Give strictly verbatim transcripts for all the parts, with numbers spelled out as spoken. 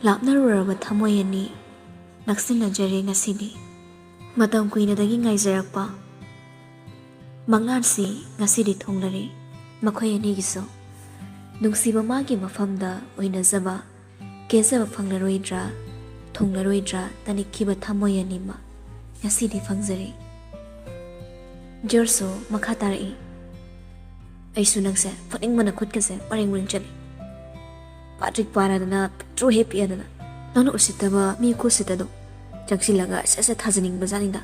ꯂꯥꯞꯅꯔꯨꯔꯕ ꯊꯃꯣꯏ ꯑꯅꯤ ꯅꯛꯁꯤꯟꯅꯖꯔꯦ ꯉꯁꯤꯗꯤ꯫ ꯃꯇꯝ ꯀꯨꯏꯅꯗꯒꯤ ꯉꯥꯏꯖꯔꯛꯄ ꯃꯪꯂꯥꯟꯁꯤ ꯉꯁꯤꯗꯤ ꯊꯨꯡꯂꯔꯦ ꯃꯈꯣꯏ ꯑꯅꯤꯒꯤꯁꯨ꯫ ꯅꯨꯡꯁꯤꯕ ꯃꯥꯒꯤ ꯃꯐꯝꯗ ꯑꯣꯏꯅꯖꯕ, ꯀꯦꯖꯕ ꯐꯪꯂꯔꯣꯏꯗ꯭ꯔꯥ, ꯊꯨꯡꯂꯔꯣꯏꯗ꯭ꯔꯥ ꯇꯅꯤꯛꯈꯤꯕ ꯊꯃꯣꯏ ꯑꯅꯤꯃꯛ ꯉꯁꯤꯗꯤ ꯐꯪꯖꯔꯦ꯫ ꯖꯣꯔꯖꯁꯨ ꯃꯈꯥ ꯇꯥꯔꯛꯏ, ꯑꯩꯁꯨ ꯅꯪꯁꯦ ꯐꯨꯅꯤꯡꯕꯅ ꯈꯨꯠꯀꯁꯦ ꯃꯔꯦꯡ ꯃꯔꯦꯡ ꯆꯠꯂꯤ꯫ ꯄꯥꯇ꯭ꯔꯤꯛ ꯄꯥꯔꯗꯅ, ꯄꯤꯛꯇ꯭ꯔꯨ ꯍꯦꯛ ꯄꯤꯛꯑꯗꯅ, ꯅꯪꯅ ꯎꯁꯤꯠꯇꯕ ꯃꯤ ꯈꯨꯠꯁꯤꯠꯇꯗꯣ ꯆꯪꯁꯤꯜꯂꯒ ꯁꯠ ꯁꯠ ꯊꯥꯖꯅꯤꯡꯕꯖꯥꯠꯅꯤꯗ꯫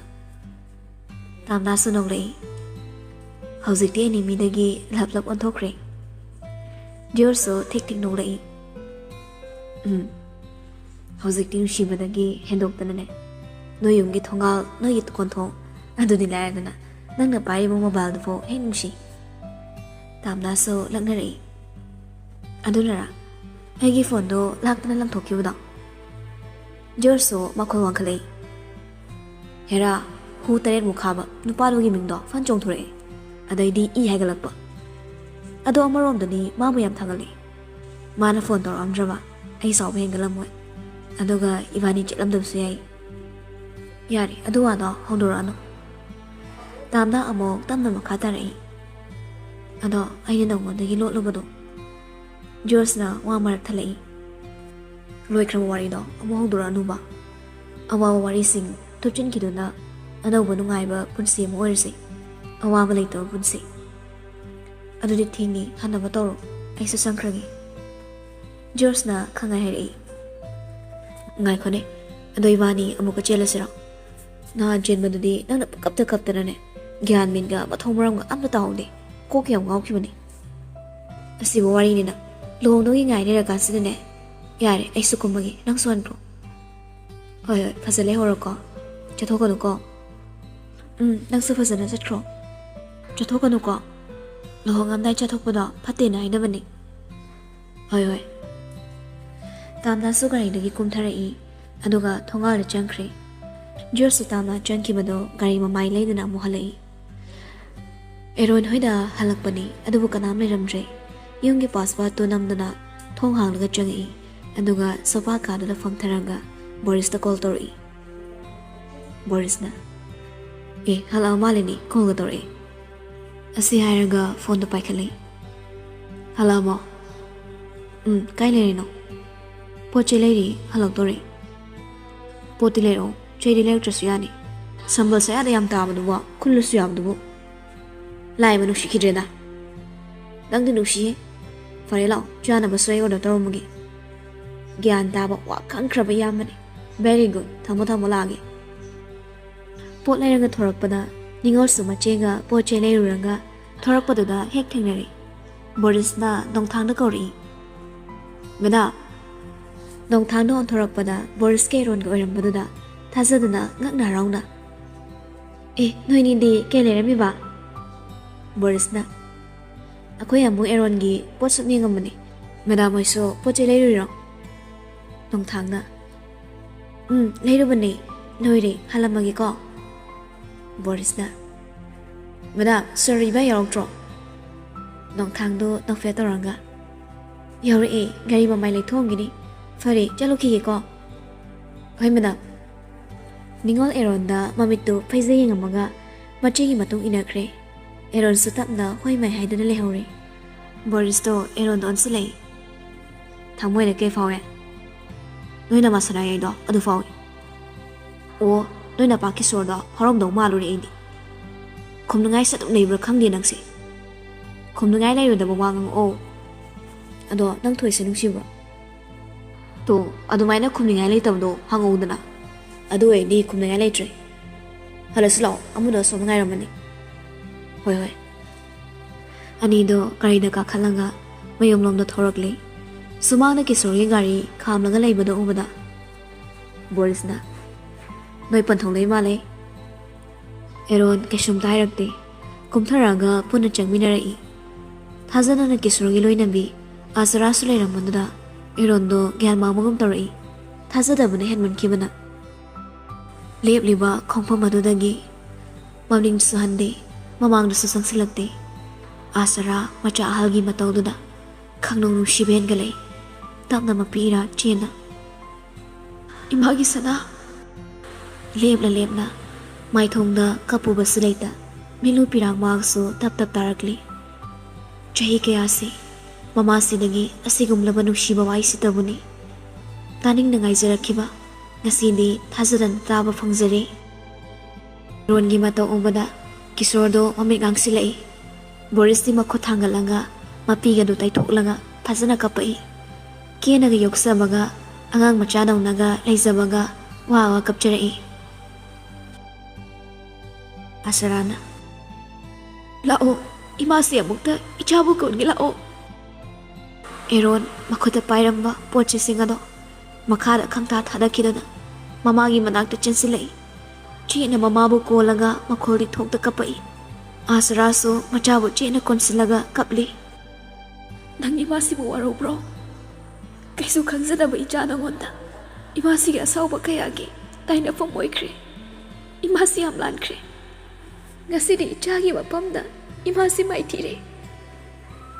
ꯇꯥꯝꯅꯥꯁꯨ ꯅꯣꯛꯂꯛꯏ꯫ ꯍꯧꯖꯤꯛꯇꯤ ꯑꯦꯅꯤꯃꯤꯗꯒꯤ ꯂꯞ ꯂꯞ ꯑꯣꯟꯊꯣꯛꯈ꯭ꯔꯦ꯫ ꯖꯣꯔꯖꯁꯨ ꯊꯤꯛ ꯊꯤꯛ ꯅꯣꯛꯂꯛꯏ꯫ ꯎꯝ, ꯍꯧꯖꯤꯛꯇꯤ ꯅꯨꯡꯁꯤꯕꯗꯒꯤ ꯍꯦꯟꯗꯣꯛꯇꯅꯅꯦ, ꯅꯣꯏ ꯌꯨꯝꯒꯤ ꯊꯣꯡꯒꯥꯜ, ꯅꯣꯏꯒꯤ ꯀꯣꯟꯊꯣꯡ, ꯑꯗꯨꯗꯤ ꯂꯥꯏꯔꯗꯅ, ꯅꯪꯅ ꯄꯥꯏꯔꯤꯕ ꯃꯣꯕꯥꯏꯜꯗꯨꯐꯥꯎ ꯍꯦꯛ ꯅꯨꯡꯁꯤ꯫ ꯇꯥꯝꯅꯥꯁꯨ ꯂꯛꯅꯔꯛꯏ꯫ ꯑꯗꯨꯅꯔ ꯑꯩꯒꯤ ꯐꯣꯟꯗꯣ ꯂꯥꯛꯇꯅ ꯂꯪꯊꯣꯛꯈꯤꯕꯗꯣ? ꯖꯣꯔꯖꯁꯨ ꯃꯈꯣꯜ ꯋꯥꯡꯈꯠꯂꯛꯏ꯫ ꯍꯦꯔꯥ, ꯍꯨ ꯇꯔꯦꯠꯃꯨꯛ ꯈꯥꯕ ꯅꯨꯄꯥꯗꯨꯒꯤ ꯃꯤꯡꯗꯣ ꯐꯟ ꯆꯣꯡꯊꯣꯔꯛꯑꯦ꯫ ꯑꯗꯩꯗꯤ ꯏ ꯍꯥꯏꯒꯠꯂꯛꯄ꯫ ꯑꯗꯣ ꯑꯃꯔꯣꯝꯗꯗꯤ ꯃꯥꯕꯨ ꯌꯥꯝ ꯊꯥꯒꯠꯂꯦ꯫ ꯃꯥꯅ ꯐꯣꯟ ꯇꯧꯔꯛꯑꯝꯗ꯭ꯔꯕ ꯑꯩ ꯁꯥꯎꯕ ꯍꯦꯟꯒꯠꯂꯝꯃꯣꯏ꯫ ꯑꯗꯨꯒ ꯏꯕꯥꯅꯤ ꯆꯠꯂꯝꯗꯕꯁꯨ ꯌꯥꯏ꯫ ꯌꯥꯔꯦ, ꯑꯗꯨ ꯋꯥꯗꯣ ꯍꯧꯗꯣꯔꯛꯑꯅꯨ꯫ ꯇꯥꯝꯅ ꯑꯃꯨꯛ ꯇꯞꯅ ꯃꯈꯥ ꯇꯥꯔꯛꯏ꯫ ꯑꯗꯣ ꯑꯩꯅ ꯅꯉꯣꯟꯗꯒꯤ ꯂꯣꯠꯂꯨꯕꯗꯣ? ꯖꯣꯔꯖꯅ ꯋꯥ ꯃꯔꯛ ꯊꯠꯂꯛꯏ꯫ ꯂꯣꯏꯈ꯭ꯔꯕ ꯋꯥꯔꯤꯗꯣ ꯑꯃꯨꯛ ꯍꯧꯗꯣꯔꯛꯑꯅꯨꯕ꯫ ꯑꯋꯥꯕ ꯋꯥꯔꯤꯁꯤꯡ ꯊꯨꯞꯆꯤꯟꯈꯤꯗꯨꯅ ꯑꯅꯧꯕ ꯅꯨꯡꯉꯥꯏꯕ ꯄꯨꯟꯁꯤ ꯑꯃ ꯑꯣꯏꯔꯁꯤ꯫ ꯑꯋꯥꯕ ꯂꯩꯇꯕ ꯄꯨꯟꯁꯤ꯫ ꯑꯗꯨꯗꯤ ꯊꯦꯡꯉꯤ, ꯍꯟꯅꯕ ꯇꯧꯔꯣ꯫ ꯑꯩꯁꯨ ꯆꯪꯈ꯭ꯔꯒꯦ꯫ ꯖꯣꯔꯖꯅ ꯈꯪꯉꯥꯏ ꯍꯥꯏꯔꯛꯏ꯫ ꯉꯥꯏꯈꯣꯅꯦ, ꯑꯗꯣ ꯏꯕꯥꯅꯤ ꯑꯃꯨꯛꯀ ꯆꯦꯜꯂꯁꯤꯔꯣ? ꯅꯍꯥꯟ ꯆꯦꯟꯕꯗꯨꯗꯤ ꯅꯪꯅ ꯄꯨꯀꯞꯇ ꯀꯞꯇꯅꯅꯦ, ꯒ꯭ꯌꯥꯟ ꯃꯦꯟꯒ ꯃꯊꯣꯡ ꯃꯔꯝꯒ ꯑꯝꯇ ꯇꯥꯍꯧꯗꯦ꯫ ꯀꯣꯛꯀ ꯌꯥꯝ ꯉꯥꯎꯈꯤꯕꯅꯤ꯫ ꯑꯁꯤꯕꯨ ꯋꯥꯔꯤꯅꯤꯅ, ꯂꯨꯍꯣꯡꯗꯧꯒꯤ ꯉꯥꯏ ꯂꯩꯔꯀꯥꯟꯁꯤꯗꯅꯦ꯫ ꯌꯥꯔꯦ, ꯑꯩꯁꯨ ꯀꯨꯝꯃꯒꯦ, ꯅꯪꯁꯨ ꯍꯟꯈ꯭ꯔꯣ꯫ ꯍꯣꯏ ꯍꯣꯏ, ꯐꯖ ꯂꯩꯍꯧꯔꯣꯀꯣ꯫ ꯆꯠꯊꯣꯛꯀꯅꯨꯀꯣ꯫ ꯎꯝ, ꯅꯪꯁꯨ ꯐꯖꯅ ꯆꯠꯈ꯭ꯔꯣ꯫ ꯆꯠꯊꯣꯛꯀꯅꯨꯀꯣ꯫ ꯂꯨꯍꯣꯡꯉꯝꯗꯥꯏ ꯆꯠꯊꯣꯛꯄꯗꯣ ꯐꯠꯇꯦꯅ ꯍꯥꯏꯅꯕꯅꯤ꯫ ꯍꯣꯏ ꯍꯣꯏ꯫ ꯇꯥꯝꯅꯥꯁꯨ ꯒꯥꯔꯤꯗꯒꯤ ꯀꯨꯝꯊꯔꯛꯏ, ꯑꯗꯨꯒ ꯊꯣꯡꯒꯥꯜꯗ ꯆꯪꯈ꯭ꯔꯦ꯫ ꯖꯣꯔꯖꯁꯨ ꯇꯥꯝꯅꯥ ꯆꯪꯈꯤꯕꯗꯣ ꯒꯥꯔꯤ ꯃꯃꯥꯏ ꯂꯩꯗꯅ ꯑꯃꯨꯛ ꯍꯜꯂꯛꯏ꯫ ꯑꯦꯔꯣꯟ ꯍꯣꯏꯗ ꯍꯜꯂꯛꯄꯅꯤ, ꯑꯗꯨꯕꯨ ꯀꯅꯥꯝ ꯂꯩꯔꯝꯗ꯭ꯔꯦ꯫ ꯌꯨꯝꯒꯤ ꯄꯥꯁꯋꯥꯔꯗꯇꯨ ꯅꯝꯗꯨꯅ ꯊꯣꯡ ꯍꯥꯡꯂꯒ ꯆꯪꯉꯛꯏ꯫ ꯑꯗꯨꯒ ꯁꯣꯐꯥ ꯀꯥꯗꯨꯗ ꯐꯝꯊꯔꯒ ꯕꯣꯔꯤꯁꯇ ꯀꯣꯜ ꯇꯧꯔꯛꯏ꯫ ꯕꯣꯔꯤꯁꯅ, "ꯑꯦ, ꯍꯜꯂꯛꯑ ꯃꯥꯜꯂꯦꯅꯦ, ꯀꯣꯜꯒ ꯇꯧꯔꯛꯑꯦ"꯫ ꯑꯁꯤ ꯍꯥꯏꯔꯒ ꯐꯣꯟꯗꯣ ꯄꯥꯏꯈꯠꯂꯛꯏ꯫ "ꯍꯜꯂꯛꯑꯕꯣ?" "ꯎꯝ, ꯀꯥꯏ ꯂꯩꯔꯤꯅꯣ?" "ꯄꯣꯠ ꯆꯩ ꯂꯩꯔꯤ, ꯍꯜꯂꯛꯇꯣꯔꯦ"꯫ "ꯄꯣꯠꯇꯤ ꯂꯩꯔꯛꯑꯣ, ꯆꯩꯗꯤ ꯂꯩꯔꯛꯇ꯭ꯔꯁꯨ ꯌꯥꯅꯤ꯫ ꯁꯝꯕꯜ ꯁꯌꯥꯗ ꯌꯥꯝ ꯇꯥꯕꯗꯨꯕꯣ, ꯈꯨꯜꯂꯁꯨ ꯌꯥꯕꯗꯨꯕꯨ꯫ ꯂꯥꯏꯕ ꯅꯨꯡꯁꯤꯈꯤꯗ꯭ꯔꯦꯗ꯫ ꯅꯪꯗꯤ ꯅꯨꯡꯁꯤꯌꯦ꯫ ꯐꯔꯦ ꯂꯥꯛꯑꯣ, ꯆꯥꯅꯕꯁꯨ ꯑꯩ ꯑꯣꯔꯗꯔ ꯇꯧꯔꯝꯃꯒꯦ꯫ ꯒ꯭ꯌꯥꯟ ꯇꯥꯕ, ꯋꯥ ꯈꯪꯈ꯭ꯔꯕ ꯏꯌꯥꯝꯕꯅꯤ꯫ Very good, ꯊꯝꯃꯣ ꯊꯝꯃꯣ, ꯂꯥꯛꯑꯒꯦ"꯫ ꯄꯣꯠ ꯂꯩꯔꯒ ꯊꯣꯔꯛꯄꯗ ꯅꯤꯉꯣꯜꯁꯨ ꯃꯆꯦꯒ ꯄꯣꯠ ꯆꯩ ꯂꯩꯔꯨꯔꯒ ꯊꯣꯔꯛꯄꯗꯨꯗ ꯍꯦꯛ ꯊꯦꯡꯅꯔꯦ꯫ ꯕꯣꯔꯤꯁꯅ ꯅꯣꯡꯊꯥꯡꯗ ꯀꯧꯔꯛꯏ꯫ "ꯃꯦꯗꯥꯝ"꯫ ꯅꯣꯡꯊꯥꯡꯗ ꯑꯣꯟꯊꯣꯔꯛꯄꯗ ꯕꯣꯔꯤꯁꯀ ꯑꯦꯔꯣꯟꯒ ꯑꯣꯏꯔꯝꯕꯗꯨꯗ ꯊꯥꯖꯗꯅ ꯉꯛꯅ ꯍꯔꯥꯎꯅ, "ꯑꯦ, ꯅꯣꯏꯅꯤꯗꯤ ꯀꯩ ꯂꯩꯔꯝꯃꯤꯕ?" ꯕꯣꯔꯤꯁꯅ, "ꯑꯩꯈꯣꯏ ꯑꯃꯨꯛ ꯑꯦꯔꯣꯟꯒꯤ ꯄꯣꯠ ꯁꯨꯝ ꯌꯦꯡꯉꯝꯕꯅꯤ꯫ ꯃꯦꯗꯥꯝ ꯍꯣꯏꯁꯨ ꯄꯣꯠ ꯆꯩ ꯂꯩꯔꯨꯔꯤꯔꯣ?" ꯅꯣꯡꯊꯥꯡꯅ, "ꯎꯝ, ꯂꯩꯔꯨꯕꯅꯦ꯫ ꯂꯣꯏꯔꯦ, ꯍꯜꯂꯝꯃꯒꯦꯀꯣ"꯫ ꯕꯣꯔꯤꯁꯅ, "ꯃꯦꯗꯥꯝ, ꯁꯔ ꯏꯕꯥꯏ ꯌꯥꯎꯔꯛꯇ꯭ꯔꯣ?" ꯅꯣꯡꯊꯥꯡꯗꯣ ꯅꯣꯛꯐꯦꯠ ꯇꯧꯔꯒ, "ꯌꯥꯎꯔꯛꯑꯦ, ꯒꯥꯔꯤ ꯃꯃꯥꯏ ꯂꯩꯊꯣꯛꯑꯝꯒꯤꯅꯤ꯫ ꯐꯔꯦ, ꯆꯠꯂꯨꯈꯤꯒꯦꯀꯣ"꯫ "ꯍꯣꯏ ꯃꯦꯗꯥꯝ"꯫ ꯅꯤꯉꯣꯜ ꯑꯦꯔꯣꯟꯗ ꯃꯃꯤꯠꯇꯨ ꯐꯩꯖꯩ ꯌꯦꯡꯉꯝꯃꯒ ꯃꯆꯦꯒꯤ ꯃꯇꯨꯡ ꯏꯟꯅꯈ꯭ꯔꯦ꯫ ꯑꯦꯔꯣꯟꯁꯨ ꯇꯞꯅ ꯍꯣꯏ ꯃꯥꯏ ꯍꯥꯏꯗꯨꯅ ꯂꯩꯍꯧꯔꯦ꯫ ꯕꯣꯔꯤꯁꯇꯣ ꯑꯦꯔꯣꯟꯗ ꯑꯣꯟꯁꯤꯜꯂꯛꯏ꯫ "ꯊꯃꯣꯏꯗ ꯀꯩ ꯐꯥꯎꯋꯦ?" "ꯅꯣꯏꯅ ꯃꯁꯥꯅ ꯌꯥꯏꯗꯣ ꯑꯗꯨ ꯐꯥꯎꯏ"꯫ "ꯑꯣ, ꯅꯣꯏ ꯅꯄꯥ ꯀꯤꯁꯣꯔꯗꯣ ꯐꯥꯎꯔꯝꯗꯧ ꯃꯥꯜꯂꯨꯔꯦ ꯑꯩꯗꯤ꯫ ꯈꯨꯝꯅꯉꯥꯏꯁꯦ ꯑꯗꯨꯝ ꯂꯩꯕ꯭ꯔꯥ ꯈꯪꯗꯦ ꯅꯪꯁꯦ꯫ ꯈꯨꯝꯅꯉꯥꯏ ꯂꯩꯔꯣꯏꯗꯕ ꯋꯥ ꯉꯥꯡꯉꯛꯑꯣ꯫ ꯑꯗꯣ ꯅꯪ ꯊꯣꯏꯁꯦ ꯅꯨꯡꯁꯤꯕ꯭ꯔꯣ?" "ꯇꯣ, ꯑꯗꯨꯃꯥꯏꯅ ꯈꯨꯝꯅꯤꯡꯉꯥꯏ ꯂꯩꯇꯕꯗꯣ ꯍꯪꯉꯧꯗꯅ꯫ ꯑꯗꯨ ꯑꯣꯏꯔꯗꯤ ꯈꯨꯝꯅꯤꯡꯉꯥꯏ ꯂꯩꯇ꯭ꯔꯦ꯫ ꯍꯜꯂꯁꯤ ꯂꯥꯛꯑꯣ, ꯑꯃꯗꯣ ꯑꯁꯣꯝꯗ ꯉꯥꯏꯔꯝꯃꯅꯤ"꯫ "ꯍꯣꯏ, ꯍꯣꯏ"꯫ ꯑꯅꯤꯗꯣ ꯒꯥꯔꯤꯗ ꯀꯥꯈꯠꯂꯒ ꯃꯌꯨꯝꯂꯣꯝꯗ ꯊꯧꯔꯛꯂꯦ꯫ ꯁꯨꯃꯥꯡꯗ ꯀꯤꯁꯣꯔꯒꯤ ꯒꯥꯔꯤ ꯈꯥꯝꯂꯒ ꯂꯩꯕꯗꯣ ꯎꯕꯗ ꯕꯣꯔꯤꯁꯅ, "ꯅꯣꯏ ꯄꯟꯊꯨꯡ ꯂꯩ ꯃꯥꯜꯂꯦ"꯫ ꯑꯦꯔꯣꯟ ꯀꯩꯁꯨꯝꯇ ꯍꯥꯏꯔꯛꯇꯦ꯫ ꯀꯨꯝꯊꯔꯛꯑꯒ ꯄꯨꯟꯅ ꯆꯪꯃꯤꯟꯅꯔꯛꯏ꯫ ꯊꯥꯖꯗꯅ ꯀꯤꯁꯣꯔꯒꯤ ꯂꯣꯏꯅꯕꯤ ꯑꯥꯁꯔꯥꯁꯨ ꯂꯩꯔꯝꯕꯗꯨꯗ ꯑꯦꯔꯣꯟꯗꯣ ꯒ꯭ꯌꯥꯟ ꯃꯥꯡꯕꯒꯨꯝ ꯇꯧꯔꯛꯏ꯫ ꯊꯥꯖꯗꯕꯅ ꯍꯦꯟꯃꯟꯈꯤꯕꯅ꯫ ꯂꯦꯞꯂꯤꯕ ꯈꯣꯡꯐꯝ ꯑꯗꯨꯗꯒꯤ ꯃꯅꯤꯡꯁꯨ ꯍꯟꯗꯦ, ꯃꯃꯥꯡꯗꯁꯨ ꯆꯪꯁꯤꯜꯂꯛꯇꯦ꯫ ꯑꯥꯁꯔꯥ ꯃꯆꯥ ꯑꯍꯜꯒꯤ ꯃꯇꯧꯗꯨꯗ ꯈꯪꯅꯨꯡ ꯅꯨꯡꯁꯤꯕ ꯍꯦꯟꯒꯠꯂꯛꯏ꯫ ꯇꯞꯅ ꯃꯄꯤ ꯏꯔꯥ ꯆꯦꯟꯅ꯫ "ꯏꯃꯥꯒꯤ ꯁꯅꯥ!" ꯂꯦꯞꯂ ꯂꯦꯞꯅ ꯃꯥꯏꯊꯣꯡꯗ ꯀꯞꯄꯨꯕꯁꯨ ꯂꯩꯇ, ꯃꯤꯠꯂꯨ ꯄꯤꯔꯥꯡ ꯃꯥꯒꯁꯨ ꯇꯞ ꯇꯞ ꯇꯥꯔꯛꯂꯤ꯫ ꯆꯍꯤ ꯀꯌꯥꯁꯤ ꯃꯃꯥꯁꯤꯗꯒꯤ ꯑꯁꯤꯒꯨꯝꯂꯕ ꯅꯨꯡꯁꯤꯕ ꯋꯥꯍꯩꯁꯤꯇꯕꯨꯅꯤ ꯇꯥꯅꯤꯡꯅ ꯉꯥꯏꯖꯔꯛꯈꯤꯕ꯫ ꯉꯁꯤꯗꯤ ꯊꯥꯖꯗꯅ ꯇꯥꯕ ꯐꯪꯖꯔꯦ꯫ ꯔꯣꯟꯒꯤ ꯃꯇꯧ ꯎꯕꯗ ꯀꯤꯁꯣꯔꯗꯣ ꯃꯃꯤꯠ ꯉꯥꯡꯁꯤꯜꯂꯛꯏ꯫ ꯕꯣꯔꯤꯁꯇꯤ ꯃꯈꯨꯠ ꯊꯥꯡꯒꯠꯂꯒ ꯃꯄꯤꯒꯗꯨ ꯇꯩꯊꯣꯛꯂꯒ ꯐꯖꯅ ꯀꯞꯄꯛꯏ꯫ ꯀꯦꯅꯒ ꯌꯣꯛꯆꯕꯒ ꯑꯉꯥꯡ ꯃꯆꯥꯗꯧꯅꯒ ꯂꯩꯖꯕꯒ ꯋꯥ ꯋꯥ ꯀꯞꯆꯔꯛꯏ꯫ ꯑꯁꯔꯥꯅ, "ꯂꯥꯛꯑꯣ, ꯏꯃꯥꯁꯤ ꯑꯃꯨꯛꯇ ꯏꯆꯥꯕꯨ ꯀꯣꯟꯒꯦ ꯂꯥꯛꯑꯣ꯫" ꯑꯦꯔꯣꯟ ꯃꯈꯨꯠꯇ ꯄꯥꯏꯔꯝꯕ ꯄꯣꯠ ꯆꯩꯁꯤꯡ ꯑꯗꯣ ꯃꯈꯥꯗ ꯈꯪꯊꯥ ꯊꯥꯗꯈꯤꯗꯨꯅ ꯃꯃꯥꯒꯤ ꯃꯅꯥꯛꯇ ꯆꯦꯟꯁꯤꯜꯂꯛꯏ꯫ ꯆꯦꯠꯅ ꯃꯃꯥꯕꯨ ꯀꯣꯜꯂꯒ ꯃꯈꯣꯜꯗꯤ ꯊꯣꯛꯇ ꯀꯞꯄꯛꯏ꯫ ꯑꯥꯁꯔꯥꯁꯨ ꯃꯆꯥꯕꯨ ꯆꯦꯠꯅ ꯀꯣꯟꯁꯤꯜꯂꯒ ꯀꯞꯂꯤ꯫ "ꯅꯪ ꯏꯃꯥꯁꯤꯕꯨ ꯋꯥꯔꯧꯕ꯭ꯔꯣ? ꯀꯩꯁꯨ ꯈꯪꯖꯗꯕ ꯏꯆꯥ ꯅꯉꯣꯟꯗ ꯏꯃꯥꯁꯤꯒꯤ ꯑꯁꯥꯎꯕ ꯀꯌꯥꯒꯤ ꯇꯥꯏꯅꯐꯝ ꯑꯣꯏꯈ꯭ꯔꯦ꯫ ꯏꯃꯥꯁꯤ ꯌꯥꯝ ꯂꯥꯟꯈ꯭ꯔꯦ꯫ ꯉꯁꯤꯗꯤ ꯏꯆꯥꯒꯤ ꯃꯐꯝꯗ ꯏꯃꯥꯁꯤ ꯃꯥꯏꯊꯤꯔꯦ꯫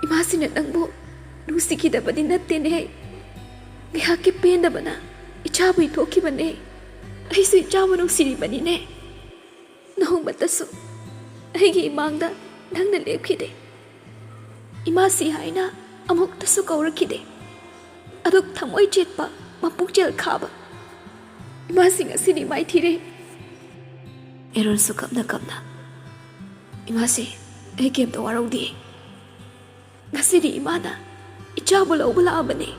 ꯏꯃꯥꯁꯤꯅ ꯅꯪꯕꯨ ꯅꯨꯡꯁꯤꯈꯤꯗꯕꯗꯤ ꯅꯠꯇꯦꯅꯦ꯫ ꯉꯥꯏꯍꯥꯛꯀꯤ ꯄꯦꯟꯗꯕꯅ ꯏꯆꯥꯕꯨ ꯏꯊꯣꯛꯈꯤꯕꯅꯦ꯫ ꯑꯩꯁꯨ ꯏꯆꯥꯕꯨ ꯅꯨꯡꯁꯤꯔꯤꯕꯅꯤꯅꯦ꯫ ꯅꯣꯡꯃꯇꯁꯨ ꯑꯩꯒꯤ ꯏꯃꯥꯡꯗ ꯅꯪꯅ ꯂꯦꯞꯈꯤꯗꯦ꯫ ꯏꯃꯥꯁꯤ ꯍꯥꯏꯅ ꯑꯃꯨꯛꯇꯁꯨ ꯀꯧꯔꯛꯈꯤꯗꯦ꯫ ꯑꯗꯨꯛ ꯊꯃꯣꯏ ꯆꯦꯠꯄ, ꯃꯄꯨꯛꯆꯦꯜ ꯈꯥꯕ ꯏꯃꯥꯁꯤ ꯉꯁꯤꯗꯤ ꯃꯥꯏꯊꯤꯔꯦ꯫" ꯑꯦꯔꯣꯟꯁꯨ ꯀꯞꯅ ꯀꯞꯅ, "ꯏꯃꯥꯁꯤ, ꯑꯩ ꯀꯩꯝꯇ ꯋꯥꯔꯧꯗꯦ꯫ ꯉꯁꯤꯗꯤ ꯏꯃꯥꯅ ꯏꯆꯥꯕꯨ ꯂꯧꯕ ꯂꯥꯛꯑꯕꯅꯤ꯫